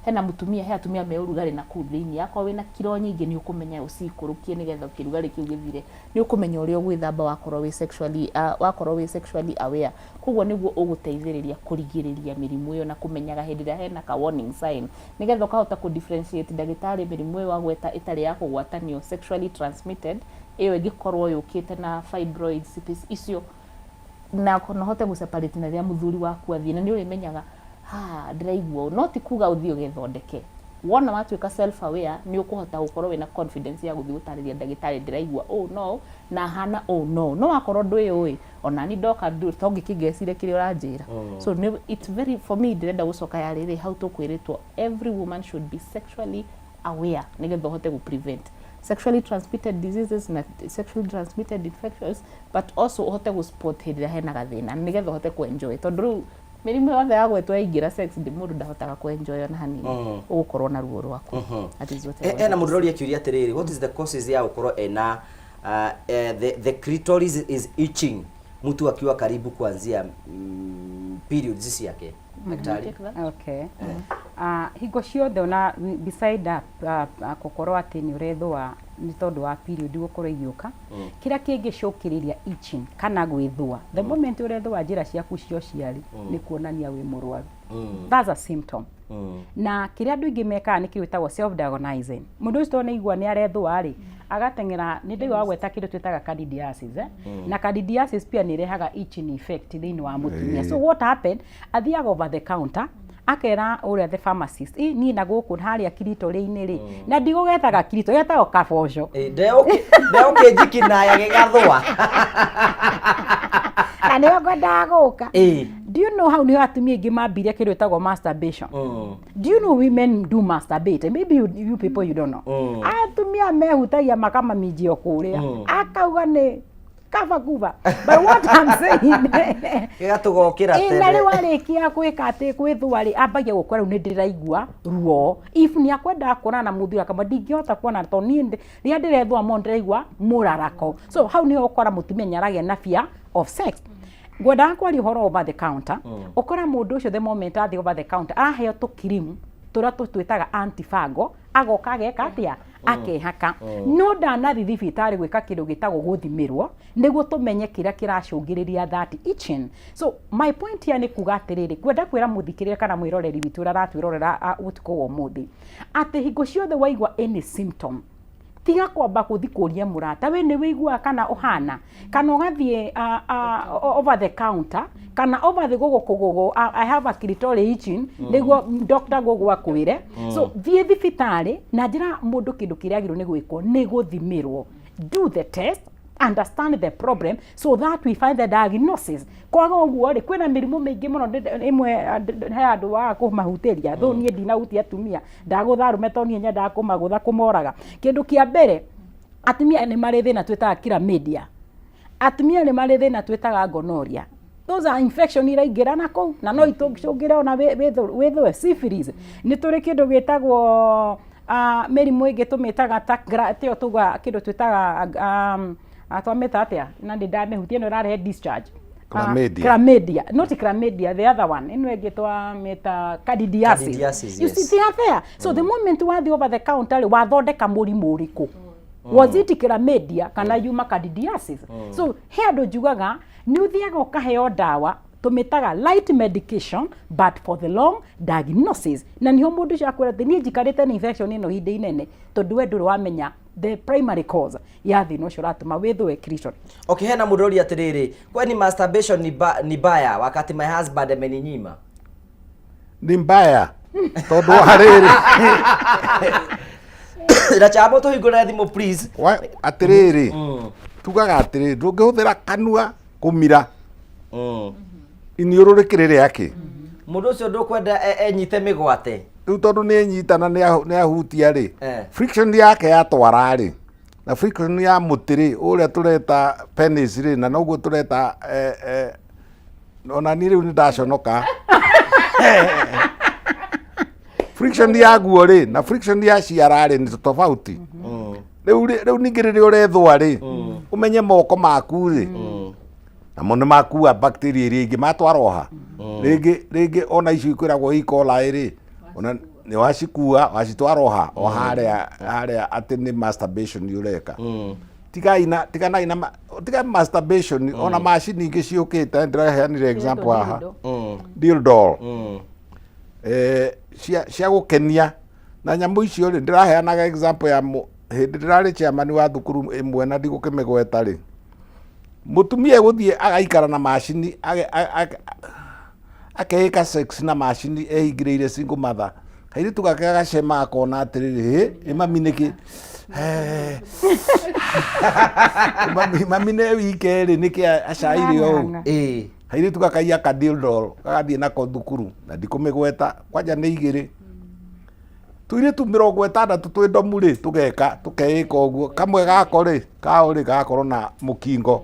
hena mũtumia, he atumia me ũrugarĩ na kũu thĩinĩ. Akorwo wĩna kiro nyingĩ, nĩ ũkũmenya ũcikũrũkie nĩgetha kĩrugarĩ kĩu gĩthire. Nĩ ũkũmenya ũrĩa ũgwĩthamba wakorwo wĩ sexually aware. Koguo nĩguo ũgũteithĩrĩria kũrigĩrĩria mĩrimũ ĩyo na kũmenyaga hĩndĩ ĩrĩa hena ka warning sign, nĩgetha ũkahota kũ differentiate ndagĩtarĩ mĩrimũ ĩyo wagweta ĩtarĩ ya kũgwatanio, sexually transmitted, ĩyo ĩngĩkorwo yũkĩte na fibroids icio, na ũhote gũ separate na rĩrĩa mũthuri waku athiĩ, na nĩ ũrĩmenyaga ha ndĩraigua ũũ. No ti kuga ũthiĩ ũgethondeke. Wona watuĩka self aware, nĩ ũkũhota gũkorwo wĩna confidence ya gũthiĩ gũtarĩria ndagĩtarĩ, ndĩraigua ũũ no na hana ũũ no no wakorwo ndwĩũĩ, ona ni ndoka to ngĩkĩngecire kĩrĩa ũranjĩra. So it's very, for me, ndĩrenda gũcoka ya rĩrĩ hau tũkwĩrĩtwo every woman should be sexually aware nĩgetha ũhote gũ prevent sexually transmitted diseases na sexually transmitted infections, but also ũhote gũ spot hĩndĩ ĩrĩa hena gathĩna, nĩgetha ũhote kũ enjoy, tondũ rĩu mĩrimũ yothe yagwetwo yaingĩra sex, ndĩ mũndũ ndahotaga kũ enjoy ona hanini, ũgũkorwo na ruo rwaku. That is what I wanted Ena to mũndũ ũroria kĩũria atĩrĩrĩ, what is the causes ya gũkorwo ena the clitoris is itching mtu akiwa karibu kuanzia periods ciake, daktari? Take that. Okay. Hingo ciothe ona beside gũkorwo atĩ nĩ ũrethũa nĩ tondũ wa period gũkorwo igĩũka, kĩrĩa kĩngĩcũkĩrĩria itching kana gwĩthũa, the moment ũrethũa njĩra ciaku cia ũciari, nĩ kuonania wĩ mũrwaru. That's a symptom. Na kĩrĩa andũ aingĩ mekaga nĩ kĩndũ gĩtagwo self diagnosing. Mũndũ ũcio tondũ nĩaigua nĩ arethũa rĩ, agateng'era. Nĩ ndaigua wagweta kĩndũ twĩtaga candidiasis, eh? Na candidiasis pia nĩ ĩrehaga itching effect thĩinĩ wa mũtumia. So what happened, athiaga over the counter, akera ũrĩa the pharmacist, "Ĩ, niĩ na gũkũ harĩa kiritorĩ-inĩ rĩ, na ndigũgetaga kirito, getagwo kaboco." Ndeũkĩnjikinaya gĩgathũa. Na nĩyo ngwendaga gũka. Do you know hau nĩho atumia aingĩ mambirie kĩndũ gĩtagwo masturbation? Do you know women do masturbate? Maybe you people, you don't know. Atumia mehutagia makamaminjio kũrĩa, akauga nĩ kaba kuba. But what I'm saying, Gĩgatũgokĩra Ĩ, na tene. rĩu arĩkia gwĩka atĩ gwĩthũa rĩ, ambagia gũkora rĩu nĩ ndĩraigua ruo. If nĩ akwendaga kuonana na mũthuri, akamwĩra, "Ndingĩhota kuona tondũ niĩ rĩrĩa ndĩrethũa mũno ndĩraigua mũrarako." So hau nĩho ũkora mũtumia nĩ aragĩa na fear of sex. Ngwendaga kwaria ũhoro over the counter. Ũkora mũndũ ũcio, the moment athiĩ over the counter, araheo tũkirimu tũrĩa tũtwĩtaga antifungal, agoka ageka atĩa? Akehaka. No ndanathi thibitarĩ gwĩka kĩndũ gĩtagwo gũthimĩrwo nĩguo tũmenye kĩrĩa kĩracũngĩrĩria that itching. So my point here nĩ kuga atĩrĩrĩ, kwenda kwĩra mũthikĩrĩria kana mwĩroreri witũ ũrĩa aratwĩrorera ũtukũ wa ũmũthĩ, atĩ hingo ciothe waigua any symptom, tiga kwamba gũthi kũria mũrata, we nĩ wĩiguaga kana ũhana, kana ũgathiĩ over the counter kana over the gũgũ kũgũgũ, "I have a clitoral itching," nĩguo doctor gũgũ akwĩre. So thiĩ thibitarĩ na njĩra mũndũ, kĩndũ kĩrĩa agĩrĩirwo nĩ gwĩkwo nĩ gũthimĩrwo. Do the test. Understand the problem so that we find the diagnosis. Kwaga ũguo rĩ, kwĩna mĩrimũ mĩingĩ mũno ĩmwe he andũ waga kũmahutĩria. Though niĩ ndinahutia atumia, ndagũtha arũme tondũ niĩ nyendaga kũmagũtha kũmoraga. Kĩndũ kĩa mbere, atumia nĩ marĩ thĩna twĩtaga chlamydia. Atumia nĩ marĩ thĩna twĩtaga gonorrhea. Those are infection iraingĩra na kũu na no itũcũngĩre ona wĩthũe syphilis. Nĩ tũrĩ kĩndũ gĩtagwo mĩrimũ ĩngĩ tũmĩtaga ta tĩyo tuga kĩndũ twĩtaga twamĩta atĩa na nĩ ndamĩhutia ĩno ĩrarehe discharge. Chlamydia. Chlamydia, not chlamydia, the other one. Ĩno ĩngĩ twamĩta candidiasis. Candidiasis, You see, yes. they are there. So the moment wathiĩ over the counter rĩ, wathondeka mũrimũ ũrĩkũ? Was it chlamydia kana yuma candidiasis? So he andũ njugaga nĩ ũthiaga ũkaheo ndawa tũmĩtaga light medication but for the long diagnosis, na niho mũndũ ũcio akwĩra atĩ niĩ njikarĩte na infection ĩno ihinda inene tondũ we ndũrĩ wamenya the primary cause ya thĩna ũcio ũratũma wĩthũe clitoris. Okay, hena mũndũ ũria atĩrĩrĩ, kwani masturbation ni mbaya wakati my husband ameninyima? Ni mbaya tondũ wa rĩrĩ. Na chamo tũhingũre thimũ please. Atĩrĩrĩ, tugaga atĩrĩrĩ, ndũngĩhũthĩra kanua kũmira iniũrũ rĩkĩrĩ rĩake. Mũndũ ũcio ndũkwenda enyite mĩgwate. Rĩu tondũ nĩ enyita na nĩ ahutia rĩ, friction yake yatwara rĩ, na friction ya mũtĩ rĩ, ũrĩa tũreta penis rĩ, na noguo tũreta ona niĩ rĩu nĩ ndaconoka. Friction ya guo rĩ na friction ya ciara rĩ nĩ tofauti. Rĩu rĩ, rĩu ningĩ rĩrĩa ũrethũa rĩ, ũmenye moko maku rĩ, namo nĩ makua bacteria iria ingĩ matwara oha. Rĩngĩ rĩngĩ ona icio ikwĩragwo E. coli rĩ, ona nĩ wacikua wacitwara oha o harĩa harĩa atĩ nĩ masturbation ũreka. Tigai na tiganai na tiga masturbation, ona macini ingĩ ciũkĩte ndĩraheanire example haha, dildo cia gũkenia na nyamũ icio rĩ, ndĩraheanaga example ya hĩndĩ ndĩrarĩ chairman wa thukuru ĩmwe na ndigũkĩmĩgweta rĩ, mũtumia egũthiĩ agaikara na macini akeĩka sex na macini ehingĩrĩire single mother, kairĩtu gake gagacema akona atĩrĩrĩ, hĩ ĩ mami nĩkĩ? Mami nĩ wike rĩ, nĩkĩ acaire ũũ? Kairĩtu gakaiya kadildol gagathiĩ nako thukuru na ndikũmĩgweta kwanja nĩ igĩrĩ, tũirĩtu 60 twĩ ndomu rĩ, tũgeka tũkeĩka ũguo, kamwe gako rĩ kao rĩ gagakorwo na mũkingo,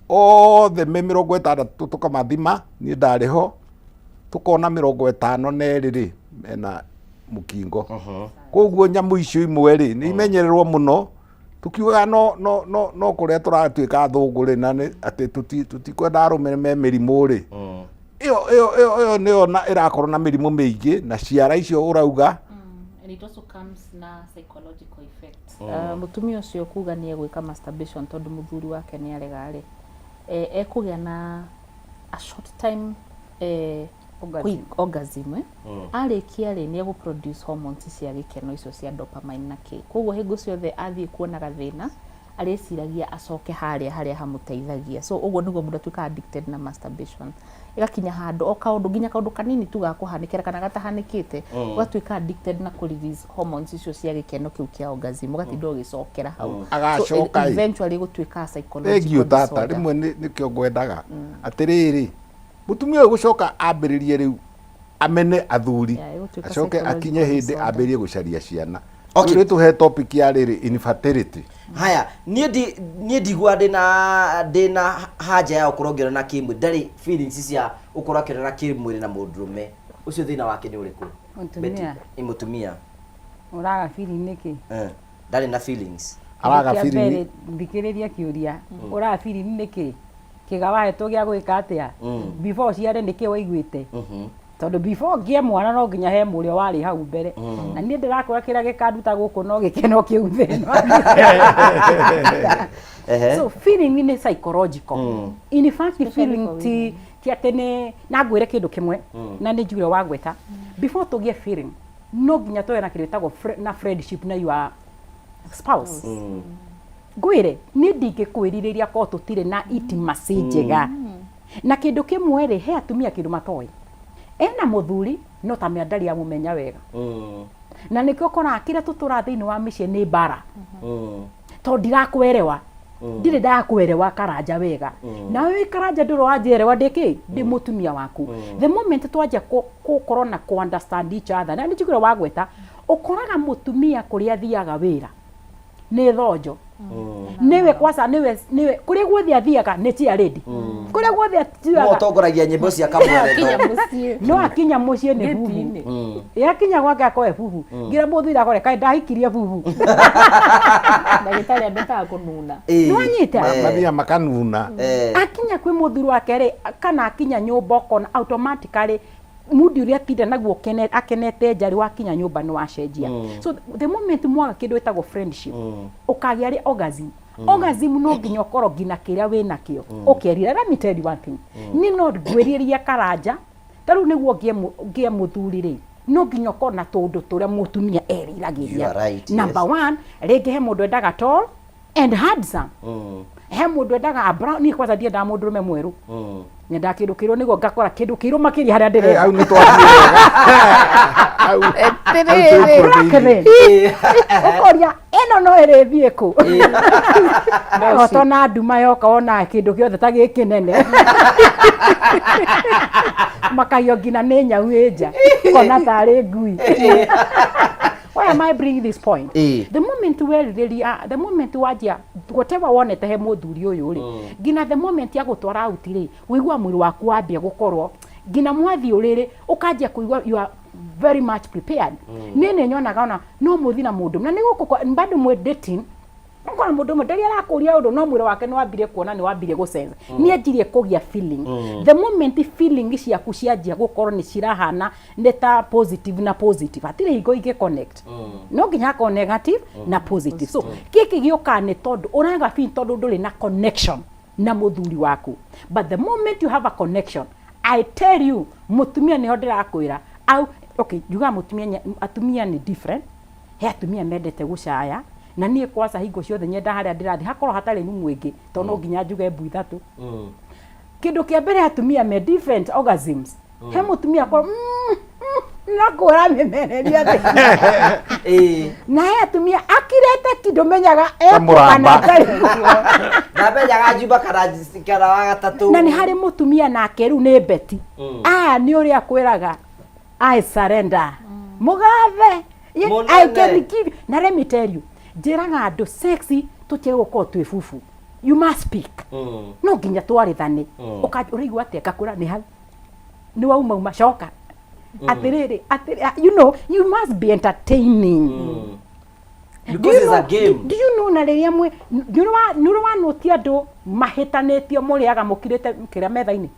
othe me 60 tũkamathima, niĩ ndarĩ ho, tũkona 52 rĩ mena mũkingo. Koguo nyamũ icio imwe rĩ nĩ imenyererwo mũno, tukiugaga no no no no kũrĩa tũratuĩka athũngũ rĩ, na nĩ atĩ tũtikwenda arũme me mĩrimũ rĩ, ĩyo ĩyo ĩyo ĩyo nĩyo na ĩrakorwo na mĩrimũ mĩingĩ na ciara icio ũrauga. And it also comes na psychological effect. Mũtumia ũcio kuga nĩ egwĩka masturbation tondũ mũthuri wake nĩ arega rĩ, ekũgĩa na a short time quick orgasm. Arĩkia rĩ, nĩ egũ produce hormones cia gĩkeno icio cia dopamine na kĩ, koguo hingo ciothe athiĩ kuona gathĩna arĩciragia acoke harĩa harĩa hamũteithagia. So ũguo nĩguo mũndũ atuĩkaga addicted na masturbation, ĩgakinya handũ o kaũndũ, nginya kaũndũ kanini tu gakũhanĩkĩra kana gatahanĩkĩte, ũgatuĩka addicted na kũ release hormones icio cia gĩkeno kĩu kĩa orgasm, ũgatinda ũgĩcokera hau. So Agacoka ĩ. eventually gũtuĩka psychological Thengiũ tata. disorder. Rĩmwe nĩkĩo ngwendaga atĩrĩrĩ, mũtumia ũyũ gũcoka ambĩrĩrie rĩu amene athuri, Yeah, ĩgũtuĩka acoke psychological akinye hĩndĩ disorder. ambĩrĩrie gũcaria ciana. Okay. Rĩu tũhe topic ya rĩrĩ infertility. Haya, niĩ ndigua ndĩna haja ya gũkorwo ngĩonana kĩmwĩrĩ, ndarĩ feelings cia gũkorwo akĩonana kĩmwĩrĩ na mũndũrũme ũcio, thĩna wake nĩ ũrĩkũ? Mũtumia. Betty, ĩ mũtumia. Ũraga feeling nĩkĩ? Ndarĩ na feelings. Araga Kĩa feeling. mbere, thikĩrĩria kĩũria, ũraga feeling nĩkĩ? Kĩga wahetwo gĩa gwĩka atĩa? Before ũciare nĩkĩ waiguĩte? Tondũ before ngĩe mwana no nginya he mũrĩa warĩ hau mbere, na niĩ ndĩrakwĩra kĩrĩa gĩkanduta gũkũ no gĩkeno kĩu thĩna. So feeling nĩ psychological. In fact, feeling ti atĩ nĩ na ngwĩre kĩndũ kĩmwe na nĩ njugire wagweta, before tũgĩe feeling no nginya tũgĩe na kĩndũ gĩtagwo na friendship na your spouse. Ngwĩre niĩ ndingĩkwĩrirĩria korwo tũtirĩ na intimacy njega. Na kĩndũ kĩmwe rĩ, he atumia kĩndũ matoĩ, ena mũthuri no ta ndarĩ amũmenya wega, na nĩkĩo ũkoraga kĩrĩa tũtũraga thĩinĩ wa mĩciĩ nĩ mbara, tondũ ndirakwerewa. Ndirĩ ndakwerewa Karanja wega. Nawe wĩ Karanja ndũrĩ wanjerewa ndĩ kĩ ndĩ mũtumia waku. The moment twanjia gũkorwo na kũ understand each other, na nĩ njiguire wagweta, ũkoraga mũtumia kũrĩa athiaga wĩra nĩ thonjo, nĩwe kwaca, nĩwe nĩwe kũrĩa guothe athiaga nĩ chair lady, kũrĩa guothe No athiaga. ũtongoragia nyĩmbo cia kamweretho. No akinya mũciĩ nĩ bubu, yakinya gwake akoe bubu, ngira mũthuri akore kaĩ ndahikirie bubu. Ndagĩtarĩ andĩkaga kũnuna. Nĩwanyita? Mathiaga makanuna. Akinya kwĩ mũthuri wake rĩ, kana akinya nyũmba, ũkona automatically mood ũrĩa atinda naguo akenete nja rĩ, wakinya nyũmba nĩ wacenjia. So the moment mwaga kĩndũ gĩtagwo friendship, ũkagĩa rĩ orgasm. Orgasm no nginya ũkorwo nginya kĩrĩa wĩ nakĩo ũkerira. Let me tell you one thing, niĩ no ngwĩrĩrie Karanja, ta rĩu nĩguo ngĩe mũthuri rĩ, no nginya ũkorwo na tũũndũ tũrĩa mũtumia You eriragĩria. are right, Number yes. one, rĩngĩ he mũndũ endaga tall and handsome, he mũndũ endaga a brown. Niĩ kwanza ndiendaga mũndũrũme mwerũ, nyendaga kĩndũ kĩirũ nĩguo ngakora kĩndũ kĩirũ makĩria harĩa ndĩrenda. Hau nĩ twathiĩ wega. Hau Atĩrĩrĩ. twĩkuo Black thĩinĩ. then. Ũkoria ĩno no ĩrĩthiĩ kũ, otona nduma yoka wona kĩndũ gĩothe ta gĩkĩ nene, makaiywo nginya nĩ nyau ĩ nja, kona tarĩ ngui. Why am I bringing this point? The moment werirĩria, the moment wanjia whatever wonete he mũthuri ũyũ rĩ, nginya the moment ya gũtwara out rĩ, wĩigua mwĩrĩ waku wambia gũkorwo nginya mwathiĩ ũrĩrĩ ũkanjia kũigua you are very much prepared. Niĩ nĩ nyonaga ona no mũthi na mũndũ na nĩ gũkũ bado mwĩ dating, ũkona mũndũ ũmwe ndarĩ arakũria ũndũ, no mwĩrĩ wake nĩ wambirie kuona, nĩ wambirie gũcenjia, nĩ anjirie kũgĩa feeling. The moment feeling ciaku cianjia gũkorwo nĩ cirahana nĩ ta positive na positive, hatirĩ hingo ingĩ connect, no nginya hakorwo negative na positive. So gĩkĩ gĩũkaga nĩ tondũ ũraga feel, tondũ ndũrĩ na connection na mũthuri waku. But the moment you have a connection, I tell you, mũtumia nĩho ndĩrakwĩra au, okay, njugaga mũtumia atumia nĩ different. He atumia mendete gũcaya, na niĩ kwaca hingo ciothe nyenda harĩa ndĩrathiĩ hakorwo hatarĩ rumu ĩngĩ, tondũ no nginya njuge mbu ithatũ. Kĩndũ kĩa mbere, atumia me different orgasms. He mũtumia akorwo nakwĩra mĩmereria thĩ, na he atumia akirĩte ki, ndũmenyaga Ta ekuo kana mũramba. ndarĩ kuo. Ndamenyaga njumba kana wa gatatũ. Na nĩ harĩ mũtumia nake rĩu nĩ beti aya, nĩ ũrĩa akwĩraga I surrender mũgathe. I can Mũnene. give. Na let me tell you, njĩraga andũ sexy tũtige gũkorwo twĩ bubu. You must speak. No nginya twarĩthane. Ũraigua atĩa? Ngakwĩra nĩ hau nĩ wauma uma coka atĩrĩrĩ atĩrĩ, you must be entertaining. Do Because you it's a know- game. Do you know, na rĩrĩa mwĩ nĩ wanotia andũ mahĩtanĩtio, mũrĩaga mũkirĩte kĩrĩa metha-inĩ,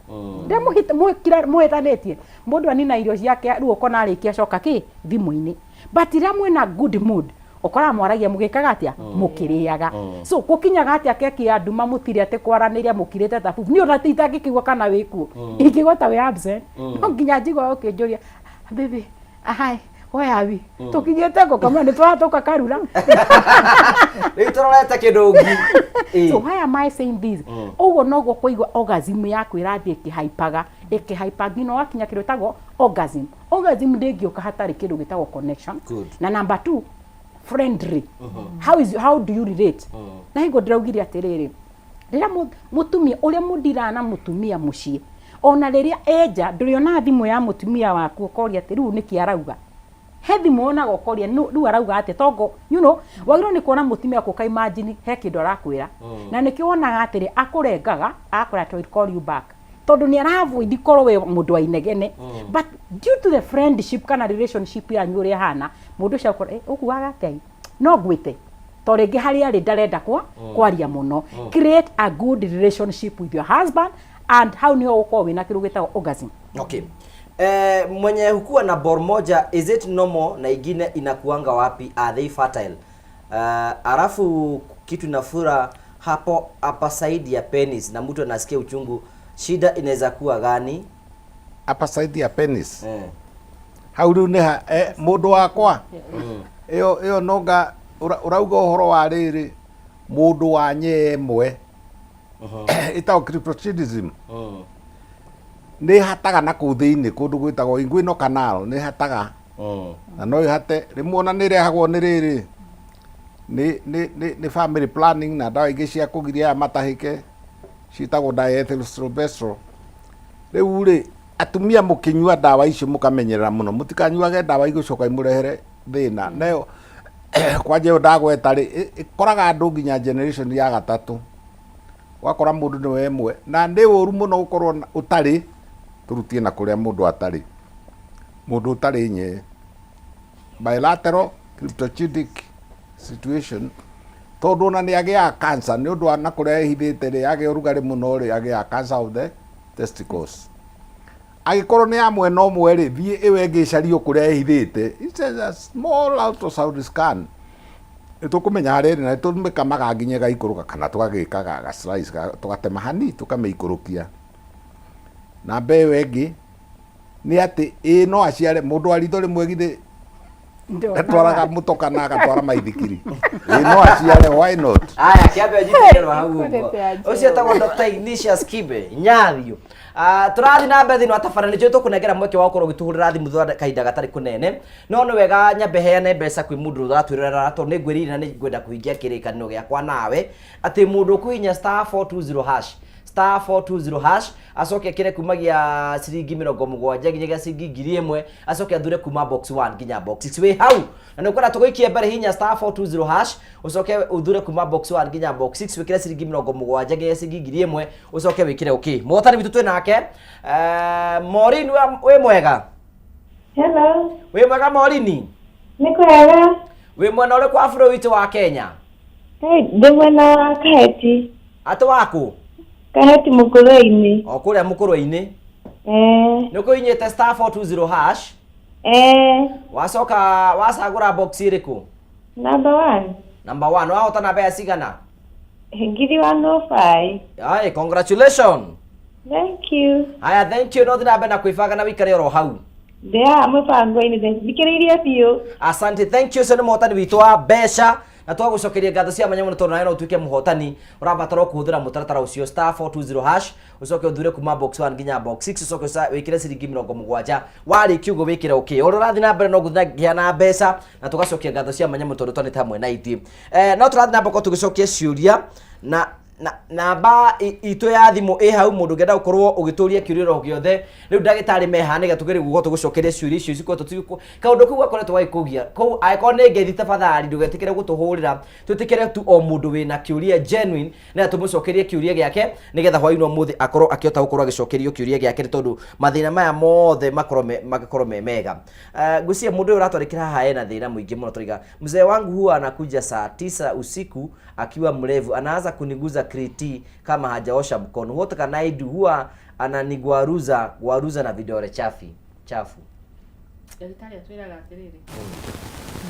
rĩrĩa mũhĩtanĩtie, mũndũ anina irio ciake, rĩu ũkona arĩkia coka kĩ thimũ-inĩ. But rĩrĩa mwĩna good mood, ũkoraga mwaragia mũgĩkaga atĩa, mũkĩrĩaga. So gũkinyaga atĩa keki ya nduma, mũtirĩ atĩ kwaranĩria, mũkirĩte ta bubu. Niĩ ona itangĩkĩigua kana wĩkuo, ingĩigua ta wĩ absent, no nginya njigua ũkĩnjũria, "Baby, hi, where are we? Tũkinyĩte kũ?" Kamwe nĩ twatũka karura. Rĩu tũrorete kĩndũ ngi. So why am I saying this? Ũguo noguo kũigua orgasm yaku ĩrathiĩ ĩkĩhaipaga, ĩkĩhaipa nginya wakinya kĩndũ gĩtagwo orgasm. Orgasm ndĩngĩũka hatarĩ kĩndũ gĩtagwo connection. Good. Na number two, friendly. How do you relate? Na hingo ndĩraugire atĩrĩrĩ, rĩrĩa mũtumia ũrĩa mũndiraga na mũtumia mũciĩ, ona rĩrĩa enja, ndũrĩona thimũ ya mũtumia waku ũkoria atĩ rĩu nĩkĩ arauga. He thimũ wonaga ũkoria, "Rĩu arauga atĩa?" Tongo wagĩrĩirwo nĩ kuona mũtumia waku ũka imagine he kĩndũ arakwĩra. Na nĩkĩo wonaga atĩrĩ, akũrengaga agakwĩra atĩ, "I will call you back," tondũ nĩ aravoid korwo wĩ mũndũ wa inegene. But due to the friendship kana relationship yanyu ũrĩa ĩhana, mũndũ ũcio akorwo, "Ũkuaga atĩa? No ngwĩte," to rĩngĩ harĩa arĩ ndarenda kwa kwaria mũno. Create a good relationship with your husband and hau nĩho ũgũkorwo wĩna kĩndũ gĩtagwo orgasm. Okay. Mwenye hukuwa na ball moja, is it normal, na ingine inakuanga wapi? Are they fertile? Alafu kitu inafura hapo upper side ya penis na mtu anasikia uchungu, shida inaweza kuwa gani? Upper side ya penis? Hau rĩu nĩ ha mũndũ wakwa ĩyo ĩyo nonga ũrauga ũhoro wa rĩrĩ, mũndũ wa nyee ĩmwe ĩtagwo cryptorchidism, nĩ hataga na kũu thĩinĩ kũndũ gwĩtagwo inguinal canal, nĩ hataga na no ĩhate rĩmwe, ona nĩ ĩrehagwo nĩ rĩrĩ Nĩ family planning na ndawa ingĩ cia kũgiria aya matahĩke ciĩtagwo diethylstilbestrol. Rĩu rĩ, atumia mũkĩnyua ndawa icio mũkamenyerera mũno, mũtikanyuage ndawa igũcoka imũrehere thĩna. Nayo kwanja ĩyo ndagweta rĩ, ĩkoraga andũ nginya generation ya gatatũ, ũgakora mũndũ nĩwe ĩmwe. Na nĩ ũru mũno gũkorwo ũtarĩ, tũrutie na kũrĩa mũndũ atarĩ, mũndũ ũtarĩ nyee, bilateral cryptorchidic situation, tondũ ona nĩ agĩaga cancer nĩ ũndũ wa na kũrĩa ĩhithĩte rĩ, agĩa ũrugarĩ mũno rĩ, agĩaga cancer of the testicles. Angĩkorwo nĩ ya mwena ũmwe rĩ, thiĩ ĩyo ĩngĩ ĩcario kũrĩa ĩhithĩte. It's a small ultrasound scan, nĩ tũkũmenya harĩa ĩrĩ, na nĩ tũmĩkamaga nginya ĩgaikũrũka, kana tũgagĩka ga slice, tũgatema hani tũkamĩikũrũkia. Namba ĩyo ĩngĩ nĩ atĩ ĩĩ no aciare mũndũ wa ritho rĩmwe, githĩ atwaraga mũtoka na agatwara maithikiri? Ĩĩ no aciare, why not? Aya, kĩambe njitĩrĩrwo hau ũguo. Kũrete Ũcio etagwo Dr. Ignatius Kibe Nyathio. Ah, tũrathiĩ na mbere thĩinĩ wa tabarĩra, nĩnjũĩ tũkũnengera mweke wa gũkorwo ũgĩtũhũrĩra thimũ thutha wa kahinda gatarĩ kũnene, no nĩ wega nyambe heane mbeca kwĩ mũndũ ũratwĩrorera, tondũ nĩ ngwĩrĩire na nĩ ngwenda kũhingia kĩrĩkanĩro gĩakwa nawe atĩ mũndũ ũkũhihinya *420 hash, *420 hash, acoke ekĩre kumagia ciringi 70 nginyagia ciringi 1000, acoke athure kuma box 1 nginya box 6. Wĩ hau na nĩ ũkwenda tũgũikie mbere, hinya *420 hash, ũcoke ũthure kuma box 1 nginya box 6, wĩkĩre ciringi 70 nginya ciringi 1000, ũcoke wĩkĩre okay. Mũhotani witũ twĩ nake, Maureen, wĩ mwega? Hello. Wĩ mwega, Maureen? Nĩ kwega. Wĩ mwena ũrĩkũ wa bũrũri witũ wa Kenya? Hey, ndĩ mwena wa Kaheti. Atĩ waku? Kaheti Mũkũrwe-inĩ. O kũrĩa Mũkũrwe-inĩ? Eh. Nĩ ũkũhinyĩte *420 hash? Eh. Wacoka wacagũra box ĩrĩkũ? Number one. Number one. Wahotana mbeca cigana? 105,000. Ai, congratulations. Thank you. Haya, thank you. No thiĩ na mbere na kwĩbanga na wĩikare oro hau. Ndĩ haha mũbango-inĩ, thikĩrĩirie biũ. Asante, thank you. Ũcio nĩ mũhotani witũ wa mbeca na twagũcokeria ngatho cia mwanya mũno, tondũ nawe no ũtuĩke mũhotani. Ũrabatara o kũhũthĩra mũtaratara ũcio, *420 hash, ũcoke ũthure kuma box 1 nginya box 6, ũcoke wĩkĩre ciringi 70. Warĩkia ũguo wĩkĩre okay. Ũrĩa ũrathiĩ na mbere no gũthiĩ ngĩheana mbeca na tũgacokia ngatho cia mwanya mũno tondũ twanĩte hamwe na ithuĩ. No tũrathiĩ na mbere tũgĩcokia ciũria na namba itũ ya thimũ ĩ hau, mũndũ ũngĩenda gũkorwo ũgĩtũria kĩũria oro gĩothe. Rĩu ndagĩtarĩ meha nĩgetha tũgerie gũkorwo tũgũcokeria ciũria icio cikoretwo cigĩkũ kaũndũ kau gakoretwo gagĩkũgia kũu. Angĩkorwo nĩ ngeithi, tafadhali ndũgetĩkĩre gũtũhũrĩra, twĩtĩkĩre tu o mũndũ wĩna kĩũria genuine nĩgetha tũmũcokerie kĩũria gĩake, nĩgetha hwaĩ-inĩ wa ũmũthĩ akorwo akĩhota gũkorwo agĩcokerio kĩũria gĩake, nĩ tondũ mathĩna maya mothe makorwo magĩkorwo me mega. Ngwĩciria mũndũ ũyũ ũratwarĩkĩra haha ena thĩna mũingĩ mũno. Tũraiga, "Mzee wangu huwa anakuja saa 9 usiku akiwa mlevu, anaanza kuniguza kriti kama hajaosha mkono. What can I do? Huwa ananigwaruza gwaruza na vidole chafi chafu." Ndagĩtarĩ atwĩraga atĩrĩrĩ,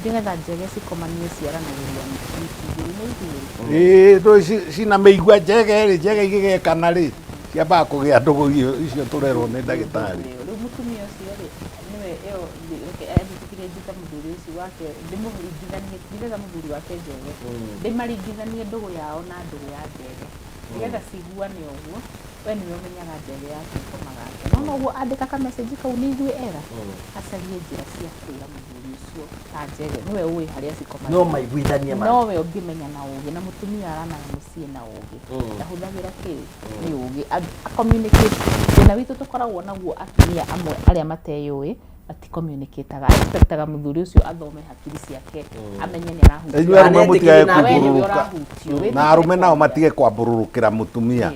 nĩgetha njege cikomanie ciaranagĩria mĩtitũ nĩ ithuĩ. Ĩĩ, ndũĩ cina mĩigua njege rĩ, njege igĩgekana rĩ, ciambaga kũgĩa ndũgũ icio tũrerwo nĩ ndagĩtarĩ. Rĩu mũtumia ũcio rĩ, nĩwe ĩyo, reke anjĩtĩkĩrie njĩte mũthuri ũcio wake, ndĩmũringithanie, ndĩrenda mũthuri wake njege, ndĩmaringithanie ndũgũ yao na ndũgũ ya njege, nĩgetha ciguane ũguo. We nĩwe ũmenyaga njege yake ĩkomaga atĩa, no noguo andĩka ka message kau nĩ ithuĩ era acarie njĩra cia kwĩra mũthuri ũcio ta njege nĩwe ũĩ harĩa cikomaga. No maiguithanie ma. Nowe ũngĩmenya na ũgĩ, na mũtumia aranaga mũciĩ na ũgĩ, ndahũthagĩra kĩ nĩ ũgĩ communicate. Thĩna witũ tũkoragwo naguo, atumia amwe arĩa mateyũĩ maticommunicataga, expectaga mũthuri ũcio athome hakiri ciake, amenye nĩ arahutio. Inyuĩ arũme mũtigage Na we nĩwe kũmbũrũrũka. ũrahutio. Wĩtĩkĩre Na arũme nao kwaria. matige kwambũrũrũkĩra mũtumia.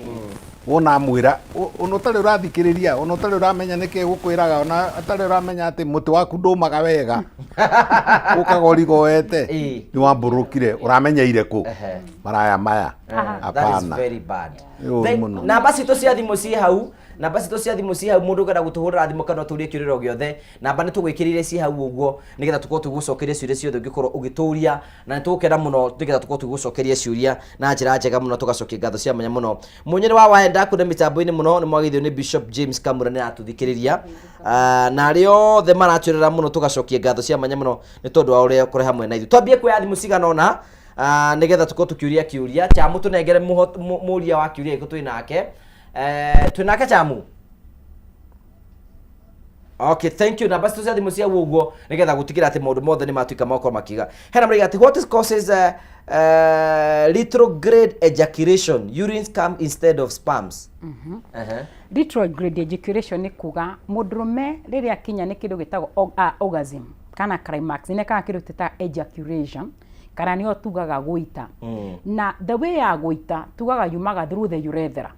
Wona amwĩra, ona ũtarĩ ũrathikĩrĩria, ona ũtarĩ ũramenya nĩkĩ gũkwĩraga, ona ũtarĩ ũramenya atĩ mũtĩ waku ndũmaga wega, ũkaga ũrigoete, nĩ wambũrũrũkire, ũramenyeire kũ maraya maya? That is Hapana. very bad. Nĩ ũru mũno. Namba citũ cia thimũ ciĩ hau, namba citũ cia thimũ ciĩ hau. Mũndũ ũngĩenda gũtũhũrĩra thimũ kana ũtũrie kĩũria o gĩothe, namba nĩ tũgwĩkĩrĩire ciĩ hau ũguo, nĩgetha tũkorwo tũgĩgũcokeria ciũria ciothe ũngĩkorwo ũgĩtũria, na nĩ tũgũkena mũno nĩgetha tũkorwo tũgĩgũcokeria ciũria na njĩra njega mũno. Tũgacokia ngatho cia mwanya mũno mũnyĩrĩ wa waenda kũrĩ mĩtambo-inĩ mũno, nĩ mwagĩrĩirwo nĩ Bishop James Kamura nĩ aratũthikĩrĩria. Ah, na arĩa othe maratwĩrora mũno, tũgacokia ngatho cia mwanya mũno nĩ tondũ wa ũrĩa kũrĩ hamwe na ithuĩ. Twambie kuoya thimũ cigana ũna, ah, nĩgetha tũkorwo tũkĩũria kĩũria Chamu. Tũnengere mũria wa kĩũria gĩkũ twĩ nake. Twĩ nake Chamu. Okay, thank you. Namba citũ cia thimũ cia ũguo nĩgetha gũtigĩra atĩ maũndũ mothe nĩ matuĩka makorwo makiuga. Hena mũraiga atĩ what is causes Retrograde ejaculation, urines come instead of sperms. Ehe. Retrograde ejaculation nĩ kuga mũndũrũme rĩrĩa akinya nĩ kĩndũ gĩtagwo orgasm kana climax, nĩ kana kĩndũ twĩtaga ejaculation kana nĩyo tugaga gũita. Na the way ya gũita tugaga yumaga through the urethra,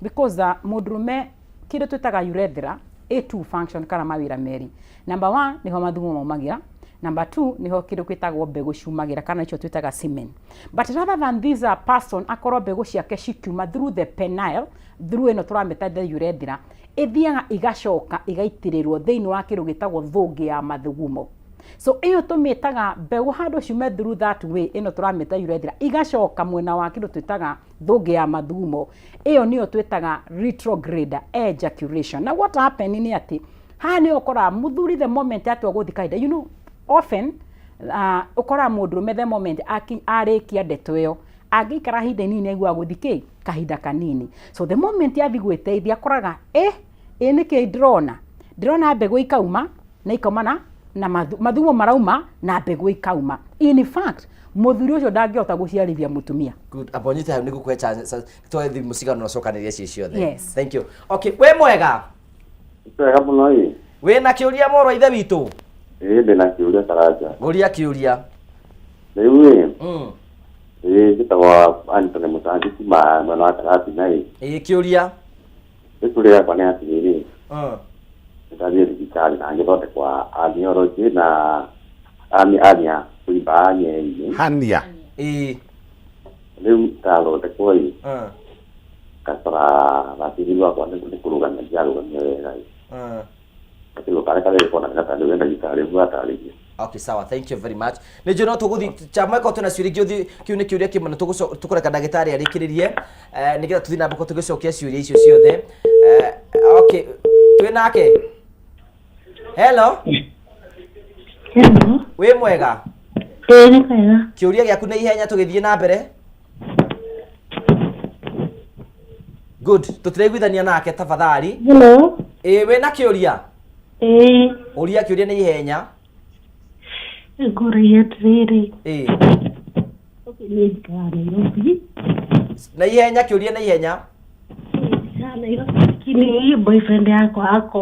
because mũndũrũme kĩndũ twĩtaga urethra a two function kana mawĩra merĩ. Number one, nĩho mathugumo maumagĩra. Number two, nĩho kĩndũ gĩtagwo mbegũ ciumagĩra kana nĩcio twĩtaga semen. But rather than this person akorwo mbegũ ciake cikiuma through the penile, through ĩno tũramĩta the urethra, ĩthiaga igacoka igaitĩrĩrwo thĩinĩ wa kĩndũ gĩtagwo thũngĩ ya mathugumo. So ĩyo tũmĩtaga mbegũ handũ ciume through that way ĩno tũramĩta urethra, igacoka mwena wa kĩndũ twĩtaga thũngĩ ya mathugumo, ĩyo nĩyo twĩtaga retrograde ejaculation. Na what happen nĩ atĩ haha nĩ ũkoraga mũthuri the moment atua gũthiĩ kahinda, often ũkoraga mũndũrũme the moment arĩkia ndeto ĩyo, angĩikara ihinda inini aiguaga gũthiĩ kĩ kahinda kanini. So the moment athiĩ gwĩteithia, akoraga ĩ nĩkĩ ndĩrona mbegũ ikauma na ikauma na mathugumo marauma na mbegũ ikauma. In fact, mũthuri ũcio ndangĩhota gũciarithia mũtumia. Good. Amba nyite hau nĩgũkũhe chance twoe thimũ cigana ũcokanĩrie ciĩ ciothe. Yes. Thank you. Okay, wĩ mwega? Wega mũno ĩ. Wĩna kĩũria, mũrũ wa ithe witũ? Ĩ, ndĩna kĩũria, Karanja. Ũria kĩũria. Rĩu ĩ, ĩ njĩtagwo Anthony Mũtangi kuma mwena wa Karatina ĩ. Ĩ, kĩũria. Rĩu kĩũria gĩakwa nĩ atĩrĩrĩ, nĩndathiĩ thibitarĩ na ngĩthondekwa herniology na hernia, kũimba hernia-inĩ. Hernia. Ĩ. Rĩu ndathondekwo ĩ, ngakora gatiri gwakwa nĩ kũrũgamia ndirarũgamia wega ĩ. Gakĩrwo karĩa karĩa konania tarĩ we ndagĩtarĩ ũguo atarĩria. Okay, sawa, thank you very much. Nĩ njũĩ no tũgũthiĩ chamweko twĩna ciũria ingĩ ũthiĩ. Kĩu nĩ kĩũria kĩmwe na tũkũreka ndagĩtarĩ arĩkĩrĩrie nĩgetha tũthiĩ na mbere tũgĩcokia ciũria icio ciothe. Okay, twĩ nake. Hello. Hello. Wĩ mwega? Ĩĩ, nĩ kwega. Kĩũria gĩaku nĩ ihenya tũgĩthiĩ na mbere. Good, tũtiraiguithania nake, tafadhali. Hello. Ĩ, wĩna kĩũria? Ĩĩ. Ũria kĩũria nĩ ihenya. Ngũragia atĩrĩrĩ. Ĩ. Okay, niĩ njikaraga Nairobi. Na ihenya, kĩũria na ihenya. Njikaraga Nairobi, lakini boyfriend yakwa ako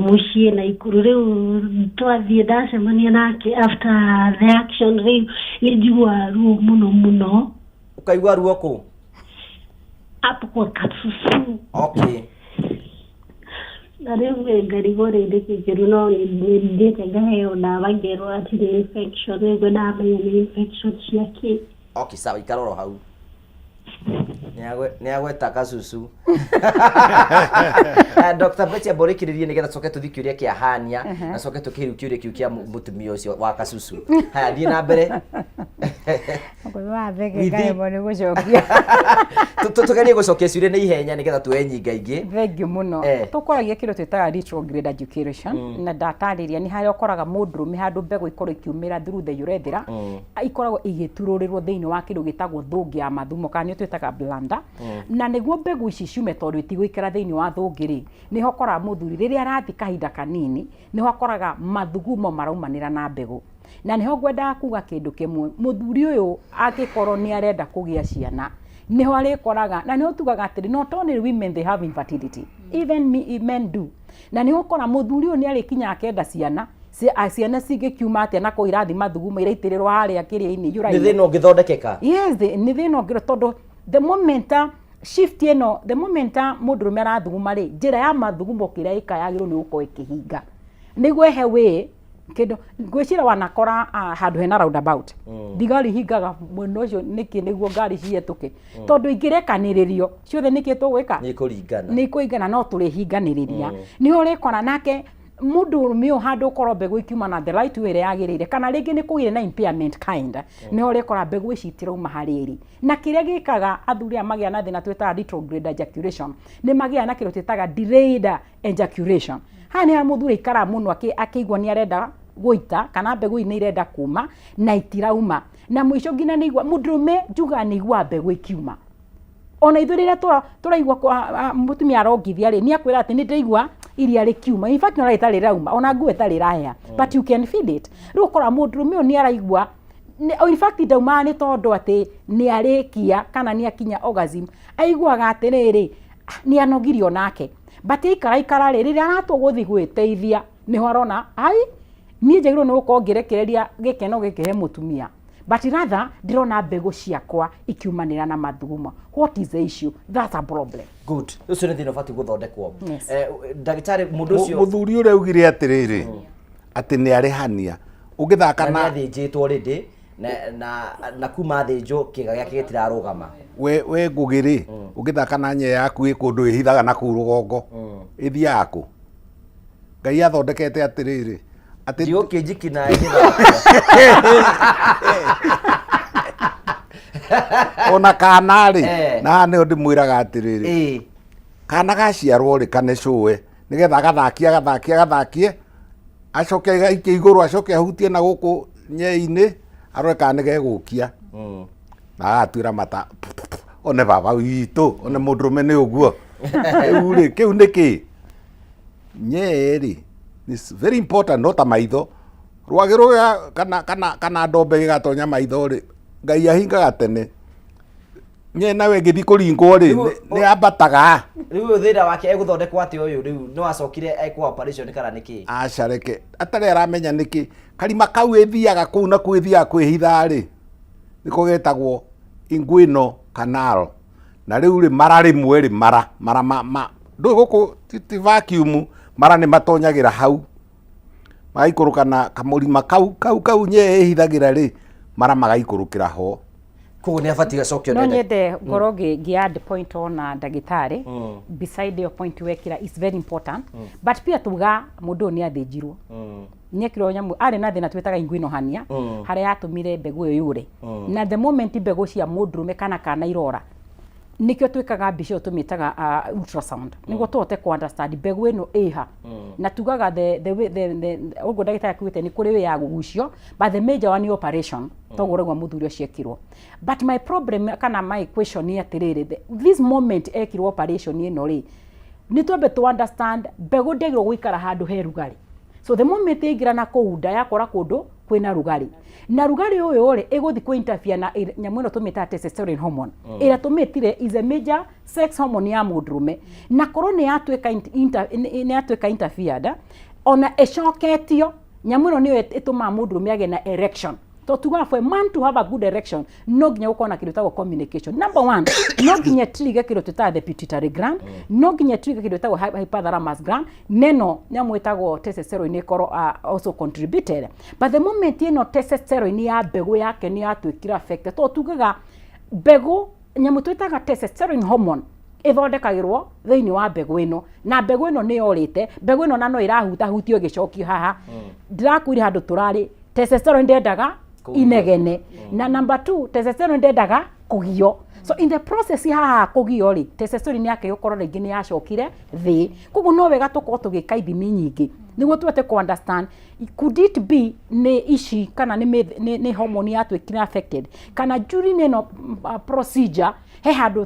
mũciĩ Naikuru. Rĩu twathiĩ ndacemania nake after the action, rĩu nĩ njiguaga ruo mũno mũno. Ũkaigua ruo kũ? Hapo kwa kasusu. Na rĩu ngarigwo rĩ nĩkĩ kĩũru, no nĩ thiĩte ngaheo ndawa, ngerwo atĩ nĩ infection. Rĩu ngwendaga menya nĩ infection cia kĩ. Okay, sawa, ikara oro hau. Nĩ agweta kasusu. Dr. Betty, amba ũrĩkĩrĩrie nĩgetha tũcoke tũthiĩ kĩũria kĩa hania na coke tũkĩrĩu kĩũria kĩu kĩa mũtumia ũcio wa kasusu. Haya, thiĩ na mbere. Watheke ngaremwo nĩ gũcokia. Tũgerie gũcokia ciũria na ihenya nĩgetha tuoe nyinga ingĩ. Thank you mũno. Tũkoragia kĩndũ twĩtaga retrograde ejaculation, na ndatarĩria nĩ harĩa ũkoraga mũndũrũme handũ mbegũ ikorwo ikiumĩra through the urethra, ikoragwo igĩturũrĩrwo thĩinĩ wa kĩndũ gĩtagwo thũngĩ ya mathumo kana nĩyo twĩtaga bladder. Na nĩguo mbegũ ici ciume, tondũ itigũikara thĩinĩ wa thũngĩ rĩ, nĩho ũkoraga mũthuri rĩrĩa arathiĩ kahinda kanini, nĩho akoraga mathugumo maraumanĩra na mbegũ. Na nĩho ngwendaga kuga kĩndũ kĩmwe, mũthuri ũyũ angĩkorwo nĩ arenda kũgĩa ciana, nĩho arĩkoraga, na nĩho tugaga atĩrĩ, not only women they have infertility, even men do. Na nĩho ũkora mũthuri ũyũ nĩ arĩkinya akenda ciana, ciana cingĩkiuma atĩa na kũu irathi mathugumo iraitĩrĩrwo harĩa kĩrĩa-inĩ? Nĩ thĩna ũngĩthondekeka? Yes, nĩ thĩna ũngĩ, tondũ the moment shift ĩno, the moment mũndũrũme arathuguma rĩ, njĩra ya mathugumo kĩrĩa ĩka yagĩrĩirwo nĩ gũkorwo ĩkĩhinga nĩguo ĩhe wĩ kĩndũ. Ngwĩciria wanakora handũ hena roundabout, thigari hingaga mwena ũcio nĩkĩ? Nĩguo ngari cihetũke, tondũ ingĩrekanĩrĩrio ciothe nĩkĩ tũgwĩka? Nĩ kũringana. Nĩ kũingana, no tũrĩhinganĩrĩria. Nĩho ũrĩkora nake mũndũ ũrũme ũyũ handũ ũkorwo mbegũ ikiuma na the right way ĩrĩa yagĩrĩire, kana rĩngĩ nĩ kũgĩre na impairment kind, nĩho ũrĩkora mbegũ ici itirauma harĩa ĩrĩ. Na kĩrĩa gĩkaga athuri aya magĩa na thĩna twĩtaga retrograde ejaculation, nĩ magĩaga na kĩndũ twĩtaga delayed ejaculation. Haha nĩ harĩa mũthuri aikaraga mũno akĩigua nĩ arenda gũita kana mbegũ nĩ irenda kuma na itirauma, na mũico nginya nĩ igua mũndũrũme njugaga nĩ iguaga mbegũ ikiuma. Ona ithuĩ rĩrĩa tũraigua mũtumia arongithia rĩ, nĩ akwĩra atĩ nĩ ndĩraigua iria rĩkiuma. In fact, no rĩtarĩ rĩrauma, ona nguo ĩtarĩ ĩrahĩa, but you can feel it. Rĩu ũkora mũndũrũme ũyũ nĩ araigua In fact ndaumaga nĩ tondũ atĩ nĩ arĩkia kana nĩ akinya orgasm, aiguaga atĩrĩrĩ, "Ah, nĩ anogirio nake." But aikara ikara rĩ, rĩrĩa aratua gũthiĩ gwĩteithia, nĩho arona ai niĩ njagĩrĩirwo nĩ gũkorwo ngĩrekereria gĩkeno gĩkĩ he mũtumia, but rather ndĩrona mbegũ ciakwa ikiumanĩra na mathugumo. What is the issue? That's a problem. Good, ũcio nĩ thĩna ũbatiĩ gũthondekwo. Yes. Ndagĩtarĩ, mũndũ ũcio Mũthuri ũrĩa augire atĩrĩrĩ, atĩ nĩ arĩhania ũngĩthaka na na nĩ athĩnjĩtwo already na kuma athĩnjwo kĩga gĩake gĩtirarũgama. We Ngũgĩ rĩ, ũngĩthaka na nye yaku ĩ kũndũ ĩhithaga na kũu rũgongo, ĩthiaga kũ? Ngai athondekete atĩrĩrĩ, atĩ Ndigũkĩ njiki na ĩgĩthaka. Ona kana rĩ, na haha nĩho ndĩmwĩraga atĩrĩrĩ, kana gaciarwo rĩ, kanecũe nĩgetha agathakie agathakie agathakie, acoke aikie igũrũ, acoke ahutie na gũkũ nyei-inĩ, arore kana nĩ gegũkia, na agatuĩra mata one baba witũ, one mũndũrũme nĩ ũguo. Rĩu rĩ, kĩu nĩ kĩ nyee rĩ, is very important. No ta maitho, rwagĩ rũrĩa kana ndombe gĩgatonya maitho rĩ, Ngai ahingaga tene. Nye nawe ĩgĩthiĩ kũringwo rĩ, nĩ yambataga. Rĩu ũyũ thĩna wake egũthondekwo atĩa? Ũyũ rĩu no acokire ekwo operation kana nĩkĩ? Aca, reke atarĩ aramenya nĩkĩ karima kau ĩthiaga kũu na kũu ĩthiaga kwĩhitha rĩ, nĩko getagwo inguinal canal. Na rĩu rĩ, mara rĩmwe rĩ, mara ma ndũĩ gũkũ ti vacuum, mara nĩ matonyagĩra hau, magaikũrũka na kamũrima kau nye ĩhithagĩra rĩ, mara magaikũrũkĩra ho. Koguo nĩ abatiĩ acokio. No nyende ngorwo ngĩ add point ona ndagĩtarĩ beside your point wekĩra is very important. But pia tuga mũndũ ũyũ nĩ athĩnjirwo, nĩ ekirwo nyamũ, arĩ na thĩna twĩtaga inguinal hernia, harĩa yatũmire mbegũ ĩyo yũre. Na the moment mbegũ cia mũndũrũme kana irora, nĩkĩo twĩkaga mbica ĩyo tũmĩtaga ultrasound, nĩguo tũhote kũ understand mbegũ ĩno ĩha. Na tugaga the way the ũguo ndagĩtarĩ akuĩte, nĩ kũrĩ way ya gũgucio, but the major one nĩ operation, toguo ũraigua mũthuri ũcio ekirwo. But my problem kana my question nĩ atĩrĩrĩ, this moment ekirwo operation ĩno rĩ, nĩ twambe tũ understand mbegũ ndĩagĩrĩirwo gũikara handũ he rugarĩ. So the moment yaingĩra na kũu nda, yakora kũndũ kwĩna rugarĩ, na rugarĩ ũyũ rĩ, ĩgũthiĩ kũ interfere na nyamũ ĩno tũmĩtaga testosterone hormone, ĩrĩa tũmĩtire is a major sex hormone ya mũndũrũme. Na korwo nĩ yatuĩka nĩ yatuĩka interfered, ona ĩcoketio, nyamũ ĩno nĩyo ĩtũmaga mũndũrũme agĩe na erection. To tugaga for a man to have a good erection, no nginya gũkorwo na kĩndũ gĩtagwo communication. Number one, no nginya trigger kĩndũ twĩtaga the pituitary gland, no nginya trigger kĩndũ gĩtagwo hypothalamus gland, neno nyamũ ĩtagwo testosterone ĩkorwo also contributed. But the moment ĩno testosterone ya mbegũ yake nĩ yatuĩkire affected, to tugaga mbegũ, nyamũ twĩtaga testosterone hormone ĩthondekagĩrwo thĩinĩ wa mbegũ ĩno, na mbegũ ĩno nĩ yorĩte, mbegũ ĩno na no ĩrahutahutio ĩgĩcokio haha. Ndĩrakwĩire handũ tũrarĩ, testosterone ndendaga inegene, na number two, testosterone ndendaga kũgio. So in the process haha kũgio rĩ, testosterone yake gũkorwo rĩngĩ nĩ yacokire thĩ. Koguo no wega tũkorwo tũgĩka ithimi nyingĩ nĩguo tũhote kũ understand could it be nĩ ici kana nĩ hormone yatuĩkire affected, kana during ĩno procedure he handũ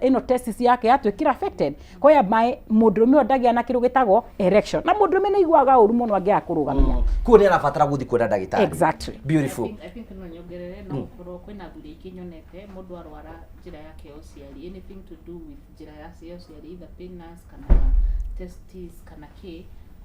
ĩno testis yake yatuĩkire affected, whereby mũndũrũme ũyũ ndagĩa na kĩndũ gĩtagwo erection. Na mũndũrũme nĩ aiguaga ũru mũno angĩaga kũrũgamia. Koguo nĩ arabatara gũthiĩ kuona ndagĩtarĩ. Exactly. Beautiful. I think no nyongerere, no gũkorwo kwĩna athuri aingĩ nyonete mũndũ arwara njĩra yake ya ũciari, anything to do with njĩra ya ũciari, either penis kana testis kana kĩ,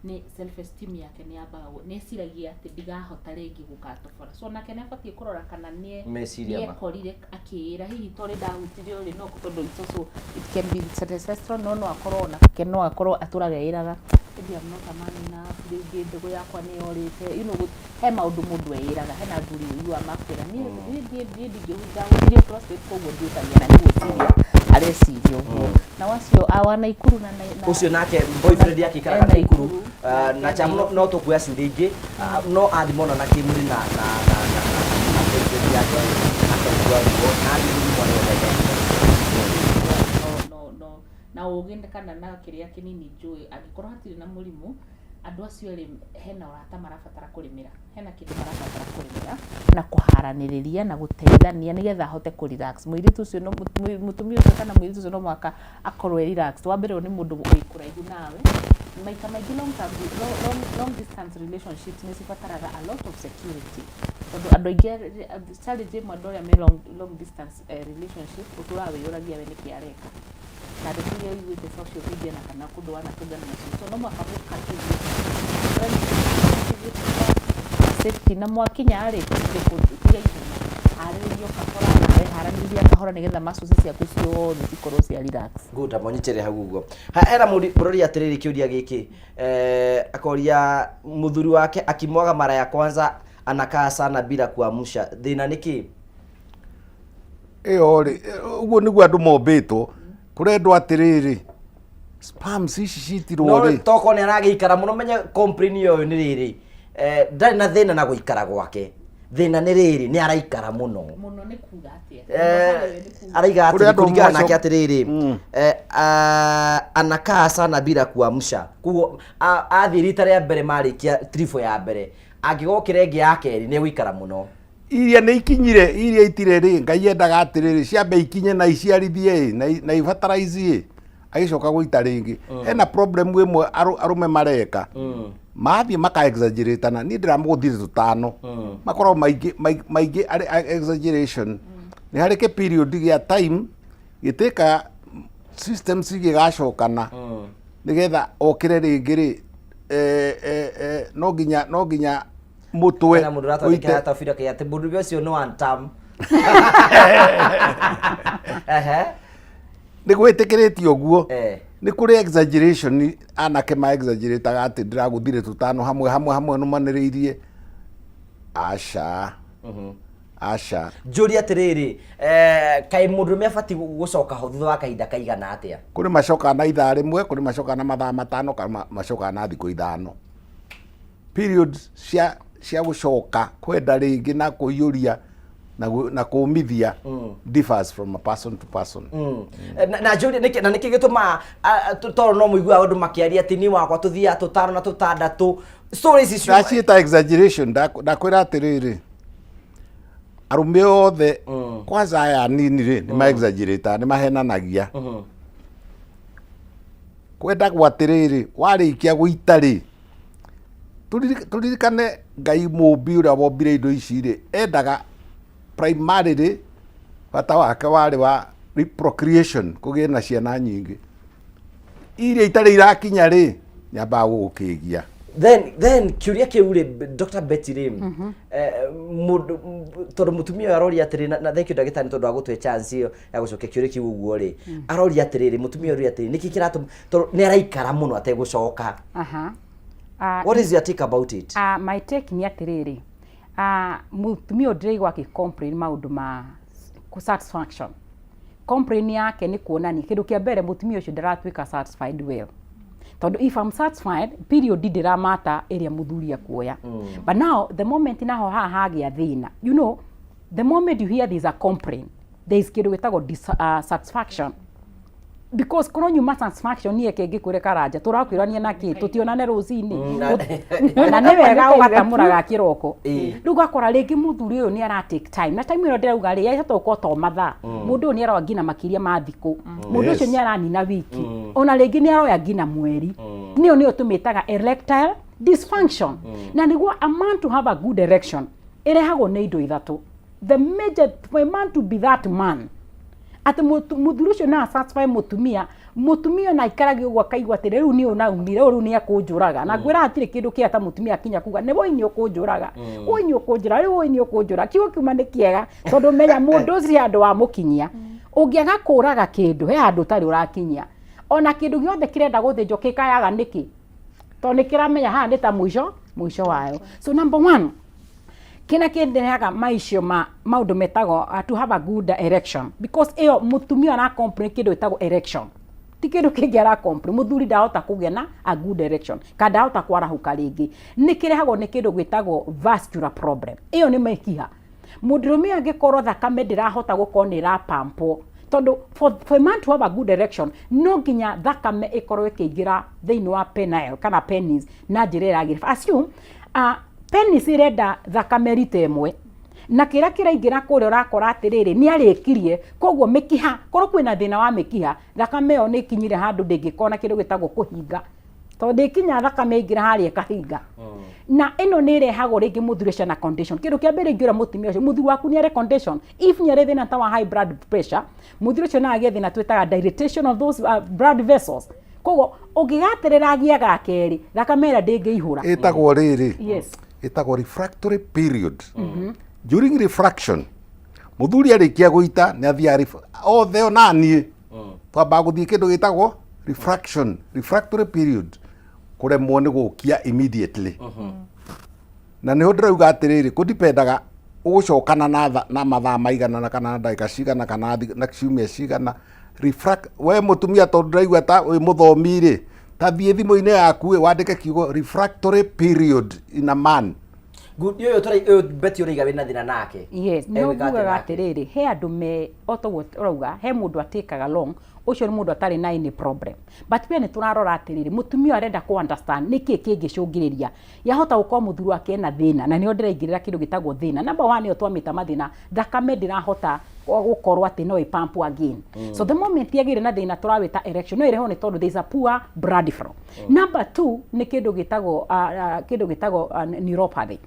nĩ self esteem yake nĩ yambaga nĩ eciragia atĩ ndigahota rĩngĩ gũgatobora. So nake nĩ abatiĩ kũrora kana nĩ Meciria nĩekorire akĩĩra hihi torĩ ndahutirie ũrĩ no tondũ it's also, it can be testosterone, no akorwo onake no akorwo atũraga ĩraga maybe I'm not a man enough, rĩngĩ mbegũ yakwa nĩ yorĩte, he maũndũ mũndũ eĩraga. Hena athuri ũiguaga makwĩra niĩ ndingĩhutirie prostate, koguo ndiũkagia, na nĩ gwĩciria areciria ũguo. Na wacio a wa Naikuru na Ũcio nake boyfriend yake ikaraga Eh, Naikuru. Naikuru. Na cha no tũkuoya ciũria ingĩ. No athimona na kĩmwĩrĩ na boyfriend yake akaigua ruo na athiĩ gũthimwo nĩ wendete. No na ũgĩ kana na kĩrĩa kĩnini njũĩ, angĩkorwo hatirĩ na mũrimũ, andũ acio erĩ hena ũrata marabatara kũrĩmĩra, hena kĩndũ marabatara kũrĩmĩra na kũharanĩrĩria na gũteithania nĩgetha ahote kũ relax mũirĩtu ũcio, no mũtumia ũcio kana mũirĩtu ũcio no mũhaka akorwo e relaxed. Wa mbere, ũyũ nĩ mũndũ wĩ kũraihu nawe. Maita maingĩ long term, long, long, long distance relationships nĩ cibataraga a lot of security. Tondũ andũ aingĩ challenge ĩmwe andũ arĩa me long, long distance relationship ũtũraga wĩyũragia we nĩkĩ areka na ndeto iria ũiguĩte social media na kana kũndũ wanatũngana nacio, so no mũhaka mũkatithie safety na mwakinya rĩ, tiga ihenya, harĩrĩrio kahora nawe haranĩria kahora nĩgetha muscles ciaku ciothe cikorwo cia relax. Good, amonyicere hau ũguo. Ha, hena mũrori atĩrĩrĩ kĩũria gĩkĩ, akoria mũthuri wake akimwaga mara ya kwanza anakaa sana bila kuamsha, thĩna nĩ kĩ? Ĩyo rĩ, ũguo nĩguo andũ mombĩtwo. Kũrendwo atĩrĩrĩ, sperms ici citirwo No rĩ, toko nĩ aragĩikara mũno, menye complain ĩyo nĩ rĩrĩ, ndarĩ na thĩna na gũikara gwake, thĩna nĩ rĩrĩ nĩ araikara mũno. Mũno nĩ kuga atĩa? Araiga Kũrĩ atĩrĩ, andũ kũringana nake atĩrĩrĩ, anakaa sana bila kuamsha, koguo athiĩ rita rĩa mbere marĩkia trifo ya mbere, angĩgokĩra ĩngĩ ya kerĩ nĩ egũikara mũno. Iria nĩ ikinyire, iria itire rĩ, Ngai endaga atĩrĩrĩ, ciambe ikinye na iciarithie ĩ, na ibatarize ĩ, agĩcoka gũita rĩngĩ. Hena problem ĩmwe arũme mareka, mathiĩ maka exaggerate na niĩ ndĩramũgũthire tũtano, makoragwo maingĩ maingĩ arĩ exaggeration. Nĩ harĩ kĩ period gĩa time gĩtĩka systems igĩgacokana nĩgetha okĩre rĩngĩ rĩ, no nginya mũtwe Hena mũndũ ũratwandĩkĩra ũite. tabira kĩ atĩ mũndũ ũcio nĩ one term. Ehe. Nĩ gwĩtĩkĩrĩtio ũguo. Nĩ kũrĩ exaggeration, anake ma exaggerataga atĩ ndĩragũthire tũtano hamwe hamwe hamwe nũmanĩrĩirie. Aca, aca. Njũrie atĩrĩrĩ, kaĩ mũndũrũme abatiĩ gũcoka ho thutha wa kahinda kaigana atĩa? Kũrĩ macokaga na ithaa rĩmwe, kũrĩ macokaga na mathaa 5, kana macokaga na thikũ 5. Periods cia gũcoka kwenda rĩngĩ na kũiyũria na kũmithia differs from a person to person. Na njũrie nĩkĩ na nĩkĩ gĩtũmaga tondũ no mũiguaga andũ makĩaria atĩ niĩ wakwa tũthiaga tũtano na tũtandatũ, stories icio. Ndaciĩta exaggeration. Ndakwĩra atĩrĩrĩ, arũme othe, kwanza aya anini rĩ, nĩ ma exaggerate, nĩ mahenanagia. Kwendagwo atĩrĩrĩ, warĩkia gũita rĩ, tũririkane Ngai mũmbi ũrĩa wombire indo ici rĩ, endaga primarily bata wake warĩ wa procreation, kũgĩe na ciana nyingĩ. Iria itarĩ irakinya rĩ, nyambaga gũgũkĩgia. Then kĩũria kĩu rĩ, Dr. Betty rĩ, mũndũ tondũ mũtumia ũyũ aroria atĩrĩ, na thank you ndagĩtarĩ nĩ tondũ wa gũtũhe chance ĩyo ya gũcokia kĩũria kĩu ũguo rĩ, aroria atĩrĩrĩ, mũtumia ũyũ aroria atĩrĩrĩ, nĩkĩ kĩratũma tondũ nĩ araikara mũno ategũcoka? Aha. What is your take about it? My take nĩ atĩrĩrĩ, mũtumia ũyũ ndĩraigua akĩ complain maũndũ ma satisfaction. Complain yake nĩ kuonania kĩndũ kĩa mbere, mũtumia ũcio ndaratuĩka satisfied well, tondũ if I'm satisfied, period ndĩramata ĩrĩa mũthuri akuoya. But now the moment naho haha hagĩa thĩna, the moment you hear there is a complaint, there is kĩndũ gĩtagwo satisfaction, because korwo nyuma satisfaction niĩ kĩngĩkwĩre karanja tũrakwĩrania na kĩ tũtionane rũcinĩ, na nĩ wega ũgatamũraga kĩroko. Rĩu ũgakora rĩngĩ mũthuri ũyũ nĩ ara take time, na time ĩno ndĩrauga rĩ, yahota gũkorwo to mathaa, mũndũ ũyũ nĩ aroya nginya makĩria ma thikũ, mũndũ ũcio nĩ aranina wiki, ona rĩngĩ nĩ aroya nginya mweri. Nĩyo nĩyo tũmĩtaga erectile dysfunction. Na nĩguo a man to have a good erection, ĩrehagwo nĩ indo ithatũ. The major, for a man to be that man, atĩ mũthuri ũcio no asatisfy mũtumia, mũtumia ona aikarage ũguo akaigua atĩ rĩu nĩ ũnaumire, rĩu nĩ ekũnjũraga. Na ngwĩra hatirĩ kĩndũ kĩega ta mũtumia akinya kuga nĩ woi nĩ ũkũnjũraga, woi nĩ ũkũnjũraga, rĩu woi nĩ ũkũnjũraga. Kiugo kiuma nĩ kĩega tondũ menya mũndũ ũcio handũ wamũkinyia, ũngĩaga kũraga kĩndũ he handũ ũtarĩ ũrakinyia. Ona kĩndũ gĩothe kĩrenda gũthĩnjwo kĩkayaga nĩkĩ? Tondũ nĩ kĩramenya haha nĩ ta mũico mũico wayo. So number one, kĩrĩa kĩndehaga maicio ma maũndũ metagwo to have a good erection, because ĩyo mũtumia ara complain kĩndũ gĩtagwo erection, ti kĩndũ kĩngĩ ara complain, mũthuri ndahota kũgĩa na a good erection kana ndahota kwarahũka rĩngĩ, nĩ kĩrehagwo nĩ kĩndũ gĩtagwo vascular problem. Ĩyo nĩ mĩkiha. Mũndũrũme angĩkorwo thakame ndĩrahota gũkorwo nĩ ĩrapampwo, tondũ for a man to have a good erection no nginya thakame ĩkorwo ĩkĩingĩra thĩinĩ wa penile kana penis na njĩra ĩragĩrĩra. Assume penis ĩrenda thakame rita ĩmwe, na kĩrĩa kĩraingĩra kũrĩa ũrakora atĩrĩrĩ nĩ arĩkirie, koguo mĩkiha, korwo kwĩna thĩna wa mĩkiha, thakame ĩyo nĩ ĩkinyire handũ ndĩngĩkorwo na kĩndũ gĩtagwo kũhinga. Tondũ ĩkinya thakame ĩingĩra harĩa ĩkahinga. Na ĩno nĩ ĩrehagwo rĩngĩ mũthuri ũcio na condition. Kĩndũ kĩa mbere ingĩũra mũtumia ũcio, mũthuri waku nĩ arĩ condition. If nĩ arĩ thĩna ta wa high blood pressure, mũthuri ũcio no agĩe thĩna twĩtaga dilatation of those blood vessels. Koguo ũngĩgaterera agĩe ga kerĩ, thakame ĩrĩa ndĩngĩihũra. Ĩtagwo rĩrĩ. Yes. Ĩtagwo refractory period. During refraction, mũthuri arĩkia gũita nĩ athiaga othe ona niĩ twambaga gũthiĩ kĩndũ gĩtagwo refraction, refractory period, kũremwo nĩ gũkia immediately. Na nĩho ndĩrauga atĩrĩrĩ, kũdipendaga ũgũcokana na na mathaa maigana na kana na ndagĩka cigana kana na ciumia cigana. We mũtumia tondũ ndĩraigua ta wĩ mũthomi rĩ, ta thiĩ thimũ-inĩ yaku ĩ, wandĩke kiugo refractory period in a man. Good, ũyũ tũra ũyũ Betty ũraiga wĩna thĩna nake. Yes, nĩ Egwĩka atĩa ngugaga nake? atĩrĩrĩ, he andũ me o toguo ũrauga, he mũndũ atĩkaga long, ũcio nĩ mũndũ atarĩ na any problem. But we nĩ tũrarora atĩrĩrĩ, mũtumia ũyũ arenda kũ understand nĩkĩ kĩngĩcũngĩrĩria. Yahota gũkorwo mũthuri wake ena thĩna, na nĩho ndĩraingĩrĩra kĩndũ gĩtagwo thĩna. Number one nĩyo twamĩta mathĩna, thakame ndĩrahota gũkorwo atĩ no ĩ pump again. So the moment yagĩire na thĩna tũrawĩta erection, no ĩrehwo nĩ tondũ there is a poor blood flow. Number two nĩ kĩndũ gĩtagwo kĩndũ gĩtagwo neuropathy.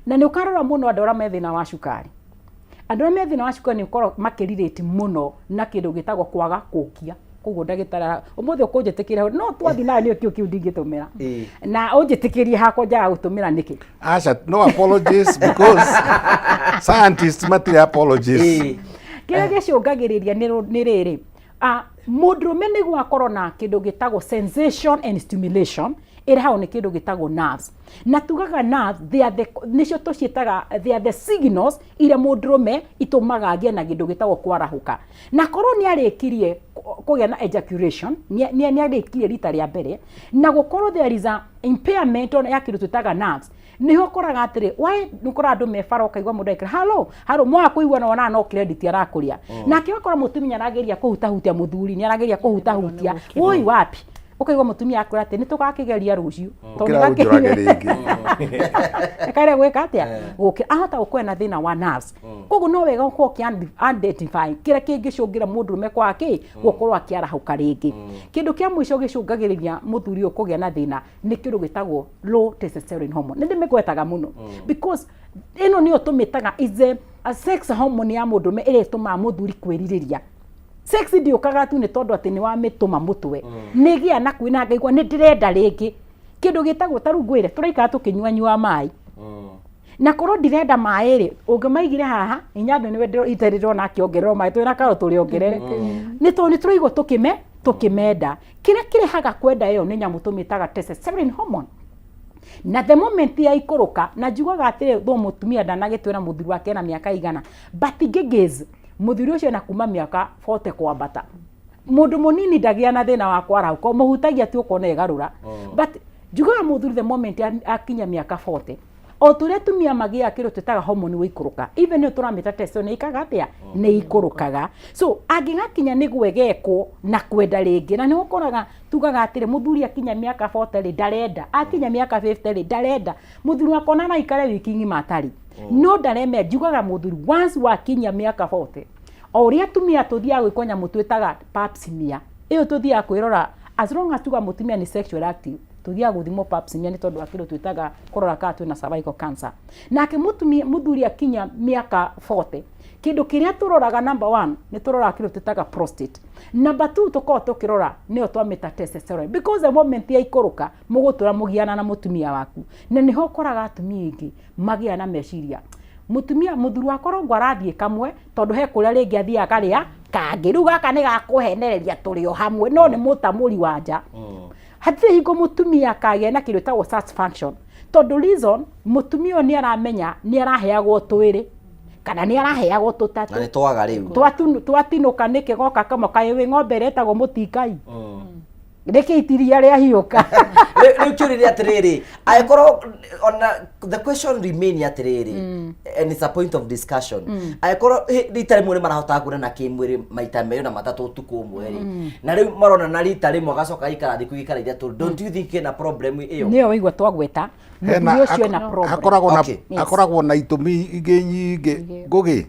Na nĩ ũkarora mũno andũ arĩa me thĩna wa cukari. Andũ arĩa me thĩna wa cukari nĩ ũkoragwo makĩrirĩti mũno na kĩndũ gĩtagwo kwaga kũkia. Koguo ndagĩtarĩ ũmũthĩ ũkũnjĩtĩkĩria no twathiĩ nawe nĩ kĩu kĩu ndingĩtũmĩra. Na ũnjĩtĩkĩrie hakwa njaga gũtũmĩra nĩkĩ? Aca, no apologies because scientists matirĩ apologies. Kĩrĩa gĩcũngagĩrĩria nĩ rĩrĩ, mũndũrũme nĩguo akorwo na kĩndũ gĩtagwo sensation and stimulation, ĩrehagwo nĩ kĩndũ gĩtagwo nerves. Na tugaga nerves, they are the, nĩcio tũciĩtaga, they are the signals iria mũndũrũme itũmaga agĩe na kĩndũ gĩtagwo kwarahũka. Na korwo nĩ arĩkirie kũgĩa na ejaculation, nĩ arĩkirie rita rĩa mbere, na gũkorwo there is a impairment ya kĩndũ twĩtaga nerves, nĩho ũkoraga atĩrĩ, why nĩ ũkoraga andũ me bara ũkaigua mũndũ agĩkĩra hello, hello, mwaga kũiguana wonaga no credit arakũrĩa. Nake ũgakora mũtumia arageria kũhutahutia mũthuri, nĩ arageria kũhutahutia, woi wapi? Ũkaigua mũtumia akwĩra atĩ nĩ tũgakĩgeria rũciũ. Tondũ Ũkĩra ũnjũrage rĩngĩ. Ekaire gwĩka atĩa? Gũkĩra. Ahota gũkorwo na thĩna wa nerves. Koguo no wega gũkorwo ũkĩ identify kĩrĩa kĩngĩcũngĩra mũndũrũme kwaga kĩ? Gũkorwo akĩarahũka rĩngĩ. Kĩndũ kĩa mũico gĩcũngagĩrĩria mũthuri ũyũ kũgĩa na thĩna nĩ kĩndũ gĩtagwo low testosterone hormone. Nĩ ndĩmĩgwetaga mũno because ĩno nĩyo tũmĩtaga is a sex hormone ya mũndũrũme ĩrĩa ĩtũmaga mũthuri kwĩrirĩria. Sex ndĩũkaga tu nĩ tondũ atĩ nĩ wamĩtũma mũtwe. Nĩ ĩgĩa na kwĩna ngaigua nĩ ndĩrenda rĩngĩ. Kĩndũ gĩtagwo ta rĩu ngwĩre tũraikara tũkĩnyuanyua maĩ. Na korwo ndirenda maĩ rĩ, ũngĩmaigire haha, inya andũ nĩwe itarĩ ndĩrona akĩongererwo maĩ, twĩna karo tũrĩongerere. Nĩ tondũ nĩ tũraigua tũkĩmenda. Kĩrĩa kĩrehaga kwenda ĩyo nĩ nyamũ tũmĩtaga testosterone hormone. Na the moment yaikũrũka, na njugaga atĩrĩ, though mũtumia ndanagĩtwĩra mũthuri wake ena mĩaka igana, but ngĩgaze, mũthuri ũcio ena kuma mĩaka 40 kwambata. Mũndũ mũnini ndagĩa na thĩna wa kwarahũka, ũmũhutagia tu ũkona ĩgarũra. But njugaga mũthuri the moment akinya mĩaka 40, o ta ũrĩa atumia magĩaga kĩndũ twĩtaga hormone gũikũrũka, even ĩyo tũramĩta testosterone nĩ ĩkaga atĩa? Nĩ ikũrũkaga. So angĩgakinya nĩ gwegekwo na kwenda rĩngĩ, na nĩho ũkoraga tugaga atĩrĩ, mũthuri akinya mĩaka 40 rĩ ndarenda, akinya mĩaka 50 rĩ ndarenda. Mũthuri wakwa ona no aikare wiki ng'ima atarĩ, no ndaremera. Njugaga mũthuri once wakinyia mĩaka 40, o ũrĩa atumia tũthiaga gwĩkwo nyamũ twĩtaga pap smear, ĩyo tũthiaga kwĩrora as long as tuga mũtumia nĩ sexual active, tũthiaga gũthimwo pap smear nĩ tondũ wa kĩndũ twĩtaga kũrora kana twĩna cervical cancer. Nake mũthuri akinya mĩaka 40, kĩndũ kĩrĩa tũroraga number 1 nĩ tũroraga kĩndũ twĩtaga prostate. Number 2 tũkoragwo tũkĩrora nĩyo twamĩta testosterone, because the moment yaikũrũka mũgũtũra mũgiana na mũtumia waku. Na nĩho ũkoraga atumia aingĩ magĩa na meciria, mũtumia mũthuri wakwa rongo arathiĩ kamwe tondũ he kũrĩa rĩngĩ athiaga karĩa kangĩ, rĩu gaka nĩ gakũhenereria tũrĩ o hamwe, no nĩ mũtamũri wa nja. Hatirĩ hingo mũtumia akagĩa na kĩndũ gĩtagwo satisfaction, tondũ reason mũtumia ũyũ nĩ aramenya nĩ araheagwo twĩrĩ kana nĩ araheagwo tũtatũ. Na nĩ twaga rĩu. Twatinũka nĩkĩ goka kamwe kaĩ wĩ ng'ombe ĩrĩa ĩtagwo mũtingai. Nĩkĩ itiria rĩahiũka? Rĩu kĩũria nĩ atĩrĩrĩ, angĩkorwo ona the question remain atĩrĩrĩ, and it's a point of discussion, angĩkorwo rita rĩmwe nĩ marahotaga kuonana kĩmwĩrĩ maita merĩ na matatũ ũtukũ ũmwe rĩ, na rĩu marona rita rĩmwe agacoka aikara thikũ igĩrĩ kana ithatũ, don't you think ĩna problem ĩyo? Nĩyo waigua twagweta, Hena mũthuri ũcio ena problem. Hakoragwo na itũmi ingĩ nyingĩ. Ngũgĩ,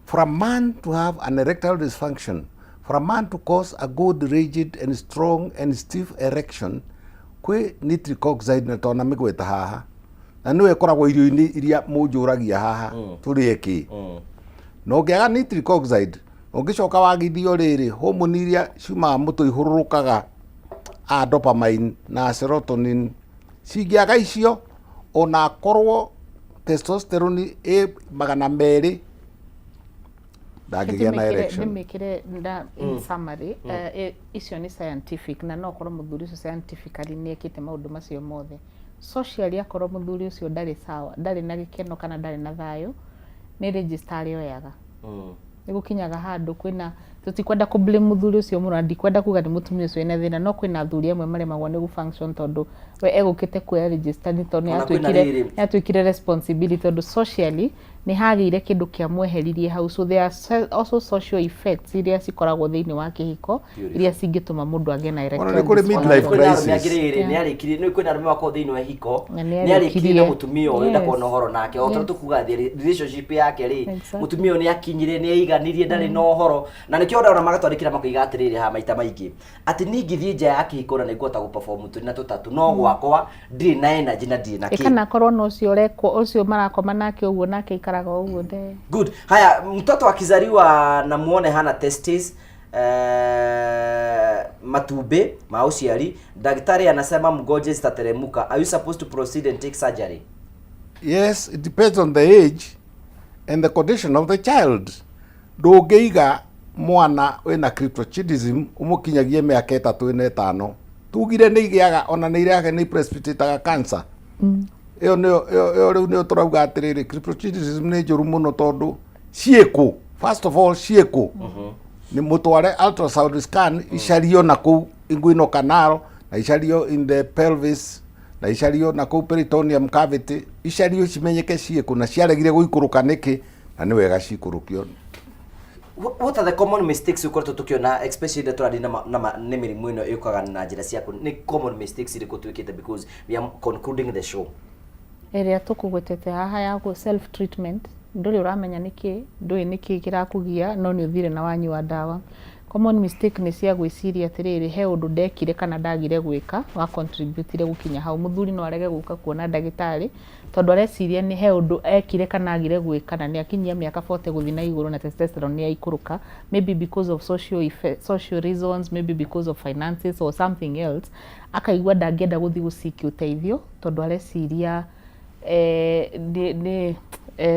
for a man to have an erectile dysfunction, for a man to cause a good, rigid and strong and stiff erection, Kwĩ nitric oxide na tona mĩgweta haha, na nĩyo ĩkoragwo irio-inĩ iria mũnjũragia haha tũrĩe kĩ. Na ũngĩaga nitric oxide, ũngĩcoka wagithio rĩrĩ, hormone iria ciumaga mũtwe ihũrũrũkaga a dopamine na serotonin, cingĩaga icio, ona akorwo testosterone ĩ 200, ndangĩgĩa na erection. Ndĩmĩkĩre nda in summary, icio nĩ scientific, na no korwo mũthuri ũcio scientifically nĩ ekĩte maũndũ macio mothe. Socially, akorwo mũthuri ũcio ndarĩ sawa, ndarĩ na gĩkeno kana ndarĩ na thayũ, nĩ register arĩoyaga. Nĩ gũkinyaga handũ kwĩna, tũtikwenda kũ blame mũthuri ũcio mũno, na ndikwenda kuga nĩ mũtumia ũcio wĩna thĩna, no kwĩna athuri amwe maremagwo nĩ gũ function tondũ we egũkĩte kuoya register nĩ tondũ nĩ Ona kwĩna atuĩkire rĩrĩ. nĩ atuĩkire responsibility, tondũ socially nĩ hagĩire kĩndũ kĩamweheririe hau. So there are also social effects iria cikoragwo thĩinĩ wa kĩhiko iria cingĩtũma mũndũ agĩe na Ona erectile nĩ kũrĩ dysfunction. midlife Kwĩna arũme crisis. angĩ rĩrĩ, nĩ arĩkirie, nĩ kwĩna arũme makoragwo thĩinĩ wa ihiko, Na nĩ nĩ arĩkirie na arĩkirie. mũtumia ũyũ, ndakorwo na ũhoro nake o tondũ tukuga atĩ relationship yake rĩ, mũtumia ũyũ nĩ akinyire, nĩ aiganirie, ndarĩ na ũhoro, na nĩkĩo ndona magatwandĩkĩra makoiga atĩrĩrĩ haha maita maingĩ atĩ niĩ ingĩthiĩ nja ya kĩhiko na nĩngũhota gũ-perform tũrĩ na tũtatũ, no gwakwa ndirĩ na energy na ndirĩ na Ĩ kĩ. kana akorwo na ũcio ũrekwo, ũcio marakoma nake ũguo, nake aikaraga ũguo nde. Good. Haya, mtoto akizaliwa na muone hana testes, matumbĩ ma ũciari, daktari anasema mgoje zitateremuka. Are you supposed to proceed and take surgery? Yes, it depends on the age and the condition of the child. Ndũngĩiga mwana wĩna cryptorchidism ũmũkinyagie mĩaka 3, 4, 5. Tugire nĩ igĩaga, ona nĩ irehaga, nĩ precipitataga cancer. Ĩyo nĩyo ĩyo rĩu nĩyo tũrauga atĩrĩrĩ, cryptorchidism nĩ njũru mũno tondũ ciĩkũ, first of all ciĩkũ, nĩ mũtware ultrasound scan icario na kũu inguinal canal, na icario in the pelvis, na icario na kũu peritoneum cavity, icario cimenyeke ciĩkũ na ciaregire gũikũrũka nĩkĩ, na nĩ wega cikũrũkio. What are the common mistakes ũkoretwo tũkĩona, especially rĩrĩa tũradeal na nĩ mĩrimũ ĩno ĩũkaga na njĩra ciaku? Nĩ common mistakes irĩkũ twĩkĩte, because we are concluding the show? Ĩrĩa tũkũgwetete haha ya self treatment, ndũrĩ ũramenya nĩkĩ, ndũĩ nĩkĩ kĩrakũgia, no nĩ ũthire na wanyua ndawa. Common mistake nĩ cia gwĩciria atĩrĩrĩ, he ũndũ ndekire kana ndagire gwĩka wa contributire gũkinya hau. Mũthuri no arege gũka kuona ndagĩtarĩ tondũ areciria nĩ he ũndũ ekire kana agire gwĩka, na nĩ akinyia mĩaka 40 gũthiĩ na igũrũ na testosterone nĩ yaikũrũka, maybe because of social effect, social reasons, maybe because of finances or something else, akaigua ndangĩenda gũthiĩ gũciki ũteithio tondũ areciria nĩ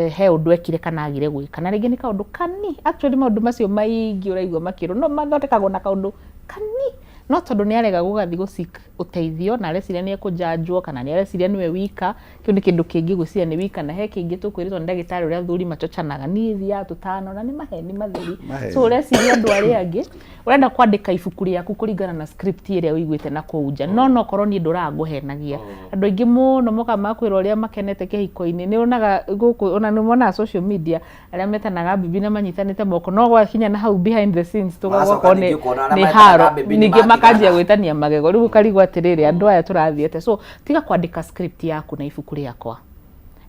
he ũndũ ekire kana agire gwĩka, na rĩngĩ nĩ kaũndũ kani. Actually, maũndũ macio maingĩ ũraigua makĩrwo no mathondekagwo na kaũndũ kani, no tondũ nĩ arega gũgathiĩ gũ seek ũteithio na areciria nĩ ekũjanjwo kana nĩ areciria nĩwe wika. Kĩu nĩ kĩndũ kĩngĩ, gwĩciria nĩ wika. Na he kĩngĩ tũkwĩrĩtwo nĩ ndagĩtarĩ, ũrĩa athuri machochanaga, niĩ thiaga tũtano, na nĩ maheni matheri. Maheni. So ũreciria andũ arĩa angĩ, ũrenda kwandĩka ibuku rĩaku kũringana na script ĩrĩa ũiguĩte na kũu nja, no korwo niĩ ndũrangũhenagia. Andũ aingĩ mũno mokaga makwĩra ũrĩa makenete kĩhiko-inĩ. Nĩ wonaga gũkũ, ona nĩ monaga social media, arĩa metanaga bibi na manyitanĩte moko, no gwakinya na hau behind the scenes Magacoka tũgakorwo ningĩ nĩ ũkona arĩa nĩ metanaga haro bibi nĩ ningĩ matigana. Makanjia gwĩtania magego, rĩu ũkarigwo atĩrĩrĩ, andũ aya tũrathiĩte. So tiga kwandĩka script yaku na ibuku rĩakwa.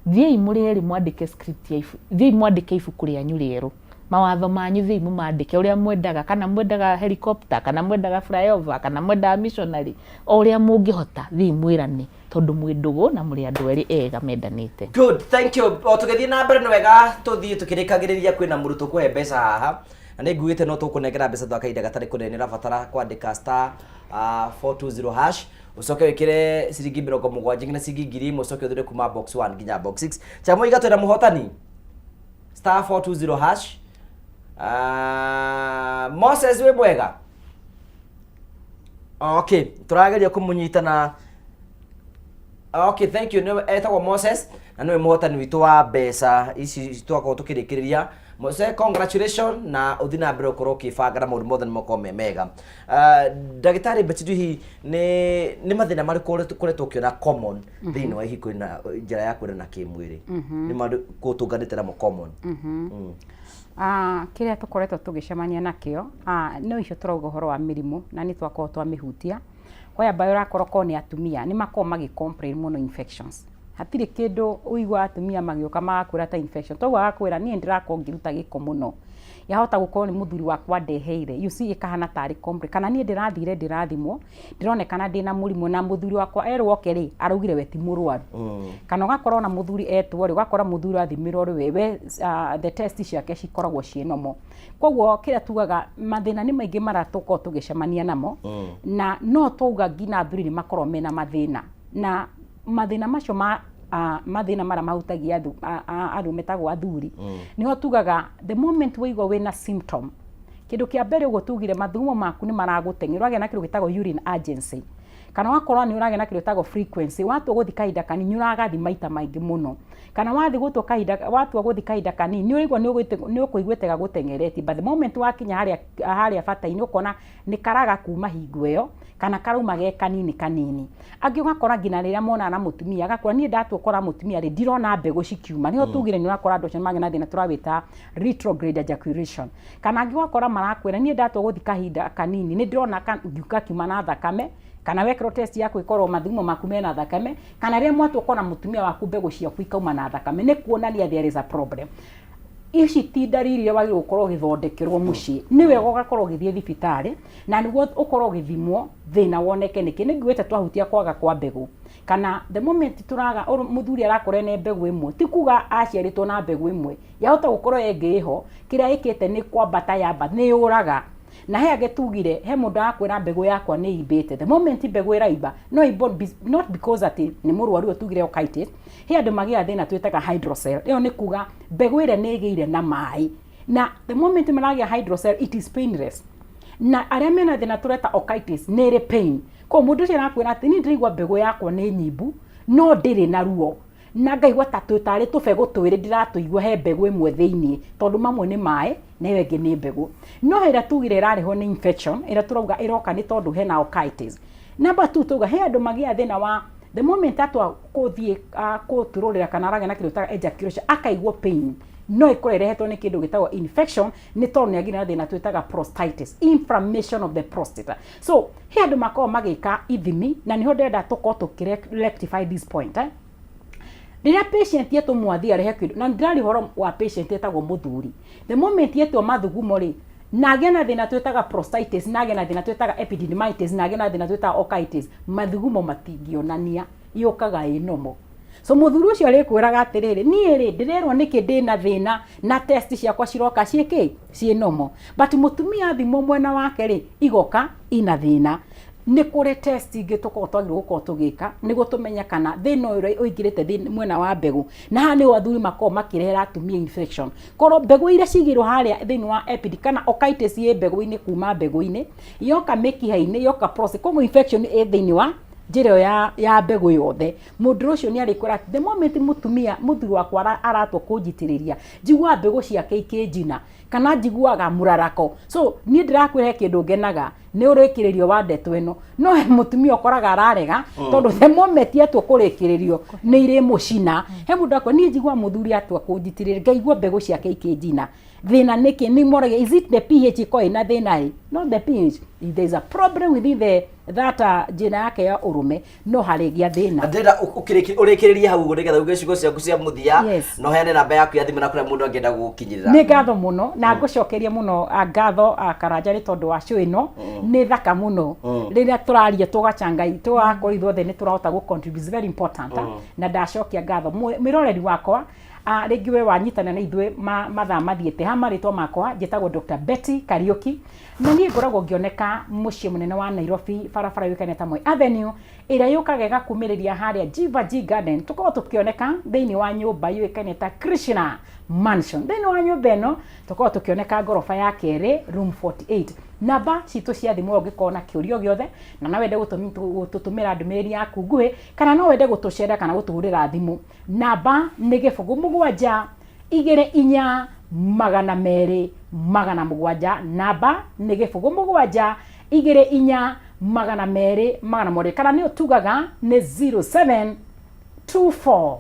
Thiĩi mũrĩ erĩ mwandĩke script ya ibu, thiĩi mwandĩke ibuku rĩanyu rĩerũ, mawatho manyu, thiĩi mũmandĩke ũrĩa mwendaga, kana mwendaga helicopter, kana mwendaga flyover, kana mwendaga missionary, o ũrĩa mũngĩhota, thiĩi mwĩrane tondũ mwĩ ndũgũ na mũrĩ andũ erĩ ega mendanĩte. Good, thank you. O tũgĩthiĩ na mbere, nĩ wega tũthiĩ tũkĩrĩkagĩrĩria. Kwĩna mũrutwo kũhe mbeca haha, na nĩ nguĩte no tũkũnengera mbeca twa kahinda gatarĩ kũnene. Ũrabatara kwandĩka star 420 hash, ũcoke wĩkĩre ciringi 70 nginya ciringi 1000, ũcoke ũthure kuma box 1 nginya box 6. Chamũiga, twĩna mũhotani star 420 hash. Moses, wĩ mwega? Okay, tũrageria kũmũnyita na okay, thank you. Nĩwe etagwo Moses na nĩwe mũhotani witũ wa mbeca ici twakorwo tũkĩrĩkĩrĩria. Moses, congratulations, na ũthiĩ na mbere ũkorwo ũkĩbanga na maũndũ mothe nĩ makorwo me mega. Ndagĩtarĩ Betty, hihi nĩ mathĩna marĩkũ ũkoretwo ũkĩona common thĩinĩ wa ihiko na njĩra ya kwendana kĩmwĩrĩ? Nĩ marĩkũ ũtũnganĩte namo common? Ah, kĩrĩa tũkoretwo tũgĩcemania nakĩo, no icio tũrauga ũhoro wa mĩrimũ na nĩ twakorwo twamĩhutia whereby ũrakora korwo nĩ atumia nĩ makoragwo magĩ complain mũno infections. Hatirĩ kĩndũ ũiguaga atumia magĩũka magakwĩra ta infection. Toguo agakwĩra niĩ ndĩrakorwo ngĩruta gĩko mũno. Yahota gũkorwo nĩ mũthuri wakwa ndeheire. You see ĩkahana tarĩ complain. Kana niĩ ndĩrathire ndĩrathimwo, ndĩronekana ndĩna mũrimũ na mũthuri wakwa erwo oke rĩ, araugire we ti mũrwaru. Kana ũgakora ona mũthuri etwo rĩ, ũgakora mũthuri athimĩrwo rĩ, we the test ciake cikoragwo ciĩ normal. Koguo kĩrĩa tugaga mathĩna nĩ maingĩ marĩa tũkoragwo tũgĩcemania namo, na no twauga nginya athuri nĩ makoragwo mena mathĩna. Na mathĩna macio ma mathĩna marĩa mahutagia andũ metagwo athuri, nĩho tugaga the moment waigua wĩna symptom, kĩndũ kĩa mbere ũguo tugire mathugumo maku nĩ maragũteng'era, ũragĩa na kĩndũ gĩtagwo urine urgency, kana wakorwo nĩ ũragĩa na kĩndũ gĩtagwo frequency, watua gũthiĩ kahinda kanini nĩ ũragathi maita maingĩ mũno, kana wathiĩ gũtua kahinda, watua gũthiĩ kahinda kanini nĩ ũraigua nĩ ũkũiguĩte gagũteng'eretie, but the moment wakinya harĩa bata-inĩ ũkona nĩ karaga kuma hingo ĩyo kana karauma ge kanini kanini. Angĩ ũgakora nginya rĩrĩa monana na mũtumia agakora niĩ ndatua gũkora mũtumia rĩ ndirona mbegũ cikiuma, nĩho tugire nĩ ũrakora andũ acio nĩ magĩa na thĩna tũrawĩta retrograde ejaculation. Kana angĩ ũgakora marakwĩra niĩ ndatua gũthiĩ kahinda kanini nĩ ndĩrona gakiuma na thakame, kana wekĩrwo test yaku ĩkorwo mathugumo maku mena thakame, kana rĩrĩa mwatua ũkona mũtumia waku mbegũ ciaku ikauma na thakame, nĩ kuonania there is a problem. Ici ti ndariri iria wagĩrĩirwo gũkorwo ũgĩthondekerwo mũciĩ, nĩ wega ũgakorwo ũgĩthiĩ thibitarĩ na nĩguo ũkorwo ũgĩthimwo thĩna woneke nĩkĩ. Nĩ nguĩte twahutia kwaga kwa mbegũ, kana the moment tũraga mũthuri arakorwo ena mbegũ ĩmwe, ti kuga aciarĩtwo na mbegũ ĩmwe, yahota gũkorwo ĩngĩ ĩho, kĩrĩa ĩkĩte nĩ kwambata yambata, nĩ yũraga. Na he angĩ tugire, he mũndũ arakwĩra mbegũ yakwa nĩ imbĩte. The moment mbegũ ĩraimba, no imbo not because atĩ nĩ mũrwaru ũyũ tugire orchitis, he andũ magĩaga thĩna twĩtaga hydrocele. Ĩyo nĩ kuga mbegũ ĩrĩa nĩ ĩgĩire na maĩ. Na the moment maragĩa hydrocele, it is painless. Na arĩa mena thĩna tũreta orchitis, nĩ ĩrĩ pain. Koguo mũndũ ũcio arakwĩra atĩ niĩ ndĩraigua mbegũ yakwa nĩ nyimbu, no ndĩrĩ na ruo. Na ngaigua ta tarĩ tũbegũ twĩrĩ ndĩratũigua he mbegũ ĩmwe thĩiniĩ, tondũ mamwe nĩ maĩ na ĩyo ĩngĩ nĩ mbegũ. No ĩrĩa tugire ĩrarehwo nĩ infection, ĩrĩa tũrauga ĩroka nĩ tondũ hena orchitis. Number 2 tuga he andũ magĩa thĩna wa the moment atua kũthiĩ kũturũrĩra kana aragĩa na kĩndũ gĩtagwo ejaculation akaigua pain, no ĩkorwo ĩrehetwo nĩ kĩndũ gĩtagwo infection, nĩ tondũ nĩ agĩire na thĩna twĩtaga prostatitis, inflammation of the prostate. So he andũ makoragwo magĩka ithimi, na nĩho ndĩrenda tũkorwo tũkĩ rectify this point. Rĩrĩa patient yetwo mwathi arehe kĩndũ, na ndĩraria ũhoro wa patient etagwo mũthuri, the moment yetwo mathugumo rĩ, na agĩe na thĩna twĩtaga prostatitis, na agĩe na thĩna twĩtaga epididymitis, na agĩe na thĩna twĩtaga orchitis, mathugumo matingĩonania, yũkaga ĩ normal. So mũthuri ũcio arĩkwĩraga atĩrĩrĩ, niĩ rĩ ndĩrerwo nĩkĩ ndĩna thĩna na test ciakwa ciroka ciĩ kĩ, ciĩ normal, but mũtumia athimwo mwena wake rĩ, igoka ina thĩna. Nĩ kũrĩ test ingĩ tũkoragwo twagĩrĩirwo gũkorwo tũgĩka nĩguo tũmenye kana thĩna ũyũ ũingĩrĩte mwena wa mbegũ, na haha nĩho athuri makoragwo makĩrehera atumia infection. Korwo mbegũ iria cigĩirwo harĩa thĩinĩ wa epid kana orchitis ĩ mbegũ-inĩ, kuma mbegũ-inĩ yoka mĩkiha-inĩ, yoka prostate, koguo infection ĩ thĩinĩ wa njĩra ĩyo ya mbegũ yothe. Mũndũ ũcio nĩ arĩkwĩra the moment mũtumia mũthuri wakwa aratua kũnjitĩrĩria, njiguaga mbegũ ciake ikĩnjina kana njiguaga mũrarako. So niĩ ndĩrakwĩra he kĩndũ ngenaga nĩ ũrĩkĩrĩrio wa ndeto ĩno, no he mũtumia ũkoraga ararega tondũ the moment atua kũrĩkĩrĩrio nĩ irĩmũcina. He mũndũ akwa niĩ njiguaga mũthuri atua kũnjitĩrĩria ngaigua mbegũ ciake ikĩnjina, thĩna nĩkĩ? Nĩ moragia is it the pH ĩkoragwo ĩna thĩna ĩ? Not the pH, if there is a problem within the that njĩra yake ya ũrũme, no harĩgĩa thĩna. Ndĩrenda ũrĩkĩrĩrie hau ũguo nĩgetha uge ciugo ciaku cia mũthia, na ũheane namba yaku ya thimũ na kũrĩa mũndũ angĩenda gũgũkinyĩrĩra. Nĩ ngatho mũno na ngũcokeria mũno ngatho Karanja nĩ tondũ wa show ĩno, nĩ thaka mũno. Rĩrĩa tũraria tũgacanga tũgakorwo ithuothe nĩ tũrahota gũ contribute, is very important. Na ndacokia ngatho mwĩroreri wakwa, rĩngĩ we wanyitana na ithuĩ mathaa mathiĩte ha marĩtwa makwa, njĩtagwo Dr. Betty Kariuki, na niĩ ngoragwo ngĩoneka mũciĩ mũnene wa Nairobi, barabara yũĩkaine ta Moi Avenue, ĩrĩa yũkaga ĩgakumĩrĩria harĩa Jivaji Garden. Tũkoragwo tũkĩoneka thĩinĩ wa nyũmba yũĩkaine ta Krishna Mansion. Thĩinĩ wa nyũmba ĩno tũkoragwo tũkĩoneka ngoroba ya kerĩ, room 48. Namba citũ cia thimũ ũngĩkorwo na kĩũria o gĩothe, na no wende gũtũtũmĩra ndũmĩrĩri yaku nguhĩ, kana no wende gũtũcerera kana gũtũhũrĩra thimũ, namba nĩ 0 7 2 4 200 700. Namba nĩ 0 7 2 4 200 700, kana nĩyo tugaga nĩ 07 24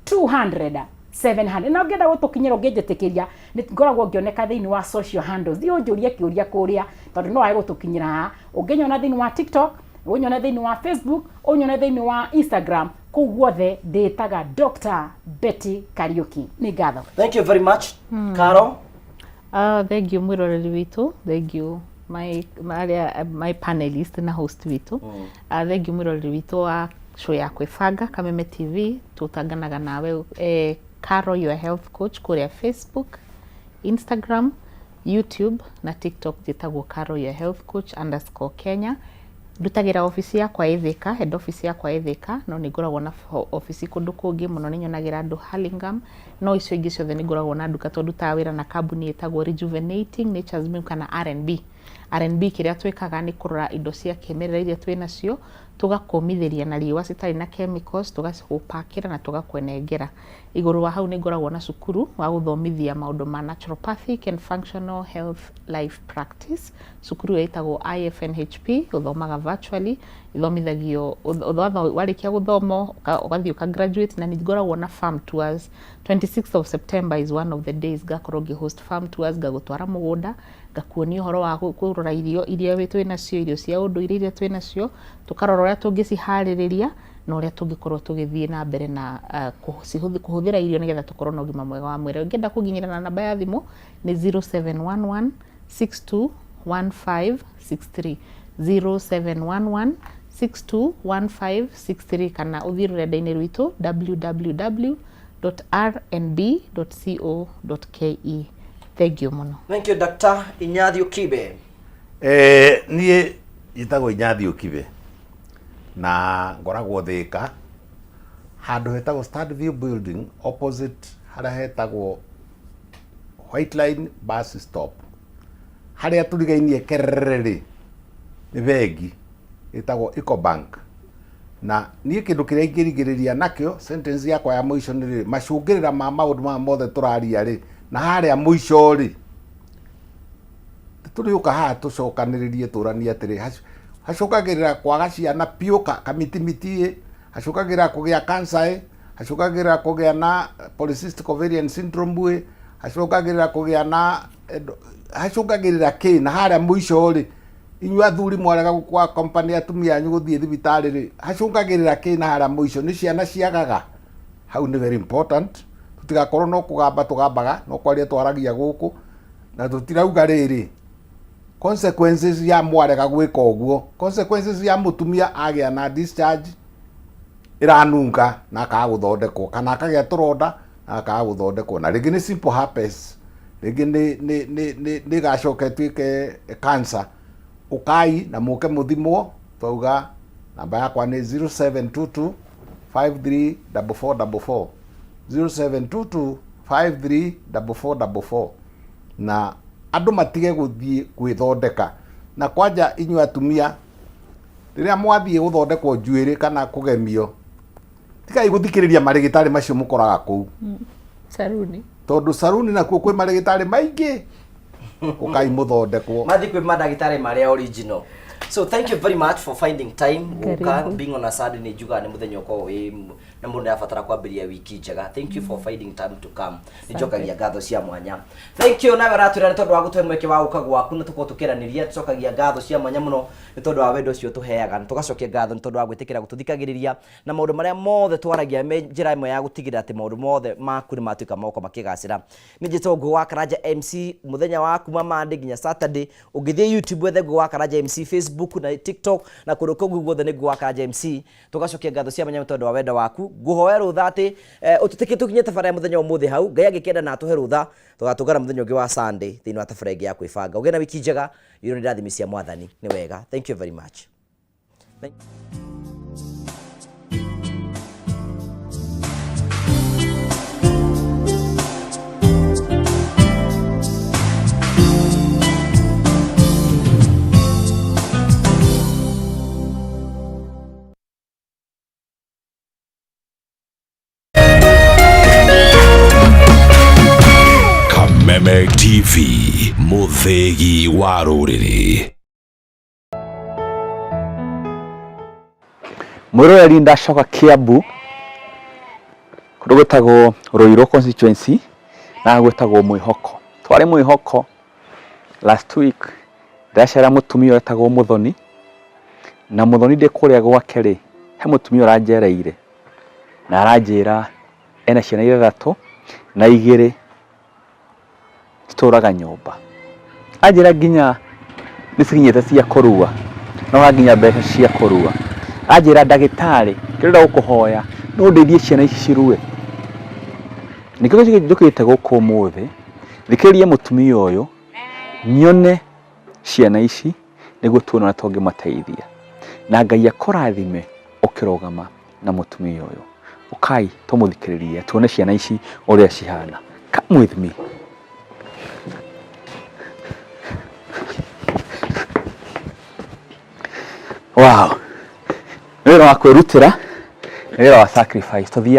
200 700. Na ũngĩenda gũtũkinyĩra, ũngĩnjĩtĩkĩria, nĩ ngoragwo ngĩoneka thĩinĩ wa social handles, thiĩ ũnjũrie kĩũria kũrĩa, tondũ no wage gũtũkinyĩra haha. Ũngĩnyona thĩinĩ wa TikTok, ũnyone thĩinĩ wa Facebook, ũnyone thĩinĩ wa Instagram, Kũu guothe ndĩĩtaga Dr. Betty Kariũki. Nĩ ngatho. Thank you very much. Caro. Thank you mwĩroreri witũ, thank you my, arĩa, my panelist na host witũ. Thank you mwĩroreri witũ wa show ya kwĩbanga Kameme TV, tũtanganaga nawe Caro your health coach kũrĩa Facebook, Instagram, YouTube na TikTok njĩtagwo Caro your health coach underscore Kenya. Ndutagĩra obici yakwa ĩ Thĩka, head office yakwa ĩ Thĩka, no nĩ ngoragwo na obici kũndũ kũngĩ mũno, nĩ nyonagĩra andũ Hurlingham, no icio ingĩ ciothe nĩ ngoragwo na nduka tondũ ndutaga wĩra na kambuni ĩtagwo Rejuvenating Nature's Milk kana R&B. R&B kĩrĩa twĩkaga nĩ kũrora indo cia kĩmerera iria twĩ nacio, tũgakũmithĩria na riũa citarĩ na chemicals, tũgacigũpakĩra na tũgakũnengera. Igũrũ wa hau nĩ ngoragwo na cukuru wa gũthomithia maũndũ ma naturopathic and functional health life practice. Cukuru ĩyo ĩtagwo IFNHP, ũthomaga virtually, ithomithagio warĩkia gũthoma ũgathiĩ ũka graduate, na nĩ ngoragwo na farm tours. 26th of September is one of the days ngakorwo ngĩ host farm tours, ngagũtwara mũgũnda, ngakuonia ũhoro wa kũrora irio iria twĩ nacio, irio cia ũndũire iria twĩ nacio, tũkarora ũrĩa tũngĩciharĩrĩria na ũrĩa tũngĩkorwo tũgĩthiĩ na mbere na kũhũthĩra irio nĩgetha tũkorwo na ũgima mwega wa mwĩrĩ. Ũngĩenda kũnginyĩra na namba ya thimũ nĩ 0711 621563, 0711 621563, kana ũthiĩ rũrenda-inĩ rwitũ www.rnb.co.ke. Thank you mũno. Thank you, Dr. Inyathiũ Kibe. Niĩ njĩtagwo Inyathiũ Kibe na ngoragwo Thĩka handũ hetagwo Standview Building, opposite harĩa hetagwo White Line bus stop, harĩa tũrigainie kerere rĩ nĩ bengi ĩtagwo Ecobank. Na niĩ kĩndũ kĩrĩa ingĩrigĩrĩria nakĩo sentence yakwa ya mũico nĩ rĩrĩ, macũngĩrĩra ma maũndũ maya mothe tũraria rĩ, na harĩa mũico rĩ tũrĩũka haha tũcokanĩrĩrie tũranie atĩrĩ, hacũngagĩrĩra kwaga ciana piũ kamitimiti ĩ, hacũngagĩrĩra kũgĩa cancer ĩ, hacũngagĩrĩra kũgĩa na polycystic ovarian syndrome ĩ, hacũngagĩrĩra kũgĩa na hacũngagĩrĩra kĩ, na harĩa mũico rĩ inyuĩ athuri mwarega gũkua company atumia anyu gũthiĩ thibitarĩ rĩ, hacũngagĩrĩra kĩ, na harĩa mũico nĩ ciana ciagaga. Hau nĩ very important tũtigakorwo no kũgamba tũgambaga, no kwaria twaragia gũkũ na tũtirauga rĩrĩ consequences ya mwarega gwĩka ũguo, consequences ya mũtumia agĩa na discharge ĩranunga na akaga gũthondekwo, kana akagĩa tũronda na akaga gũthondekwo, na rĩngĩ nĩ simple herpes, rĩngĩ nĩ ĩgacoka ĩtuĩke cancer. Ũkai na mũke mũthimwo. Twauga namba yakwa nĩ 0722 534444, 0722 534444, na andũ matige gũthiĩ gwĩthondeka. Na kwanja inyuĩ atumia, rĩrĩa mwathiĩ gũthondekwo njuĩrĩ kana kũgemio, tigai gũthikĩrĩria marĩgĩtarĩ macio mũkoraga kũu Saruni. Tondũ saruni nakuo kwĩ marĩgĩtarĩ maingĩ. Ũkai mũthondekwo. Mathi kwĩ mandagĩtarĩ marĩa original. So thank you very much for finding time gũka. Karibu. Being on a Sunday, nĩ njugaga nĩ mũthenya ũkoragwo wĩ na mũndũ nĩarabatara kwambĩrĩria wiki njega. Thank you for finding time to come. Nĩ njokagia ngatho cia mwanya. Thank you nawe ũratwĩra nĩ tondũ wa gũtũhe mweke wa gũka gwaku na tũkorwo tũkĩaranĩria. Tũcokagia ngatho cia mwanya mũno nĩ tondũ wa wendo ũcio tũheaga, na tũgacokia ngatho nĩ tondũ wa gwĩtĩkĩra gũtũthikagĩrĩria na maũndũ marĩa mothe twaragia me njĩra ĩmwe ya gũtigĩrĩra atĩ maũndũ mothe maku nĩ matuĩka moko makĩgacĩra. Nĩ njĩtagwo Ngũgĩ wa Karanja MC, mũthenya wa kuma Monday nginya Saturday. Ũngĩthiĩ YouTube wethe Ngũgĩ wa Karanja MC, Facebook na TikTok na kũndũ kũngĩ guothe nĩ Ngũgĩ wa Karanja MC. Tũgacokia ngatho cia mwanya nĩ tondũ wa wendo waku. Ngũhoya rũtha atĩ ũtũtĩkie tũkinye tabara ya mũthenya ũmũthĩ hau. Ngai angĩkenda na atũhe rũtha, tũgatũngana mũthenya ũngĩ wa Sunday thĩinĩ wa tabara ĩngĩ ya kwĩbanga. Ũgĩe na wiki njega, irio nĩ irathimi cia Mwathani. Nĩ wega. Thank you very much. Thank Kameme TV, mũthĩgi wa rũrĩrĩ. Mwĩroreri, ndacoka Kiambu kũndũ gwĩtagwo Ruiru constituency na gwĩtagwo Mwĩhoko. Twarĩ Mwĩhoko last week, ndĩracera mũtumia wetagwo Mũthoni, na Mũthoni ndĩ kũrĩa gwake rĩ, he mũtumia ũranjereire. Na aranjĩra ena ciana ithathatũ na igĩrĩ citũraga nyũmba. Anjĩra nginya nĩ cikinyĩte cia kũrua, no nginya mbeca cia kũrua. Anjĩra ndagĩtarĩ, kĩrĩa ndĩrenda gũkũhoya no ũndeithie ciana ici cirue. Nĩkĩo njũkĩte gũkũ ũmũthĩ, thikĩrĩrie mũtumia ũyũ, nyone ciana ici nĩguo tuone ũrĩa tũngĩmateithia. Na Ngai akũrathime ũkĩrũgama na mũtumia ũyũ. Ũkai tũmũthikĩrĩrie tuone ciana ici ũrĩa cihana. Come with me. Wow. Nĩ wĩra wa kwĩrutĩra, nĩ wĩra wa sacrifice. Tũthiaga.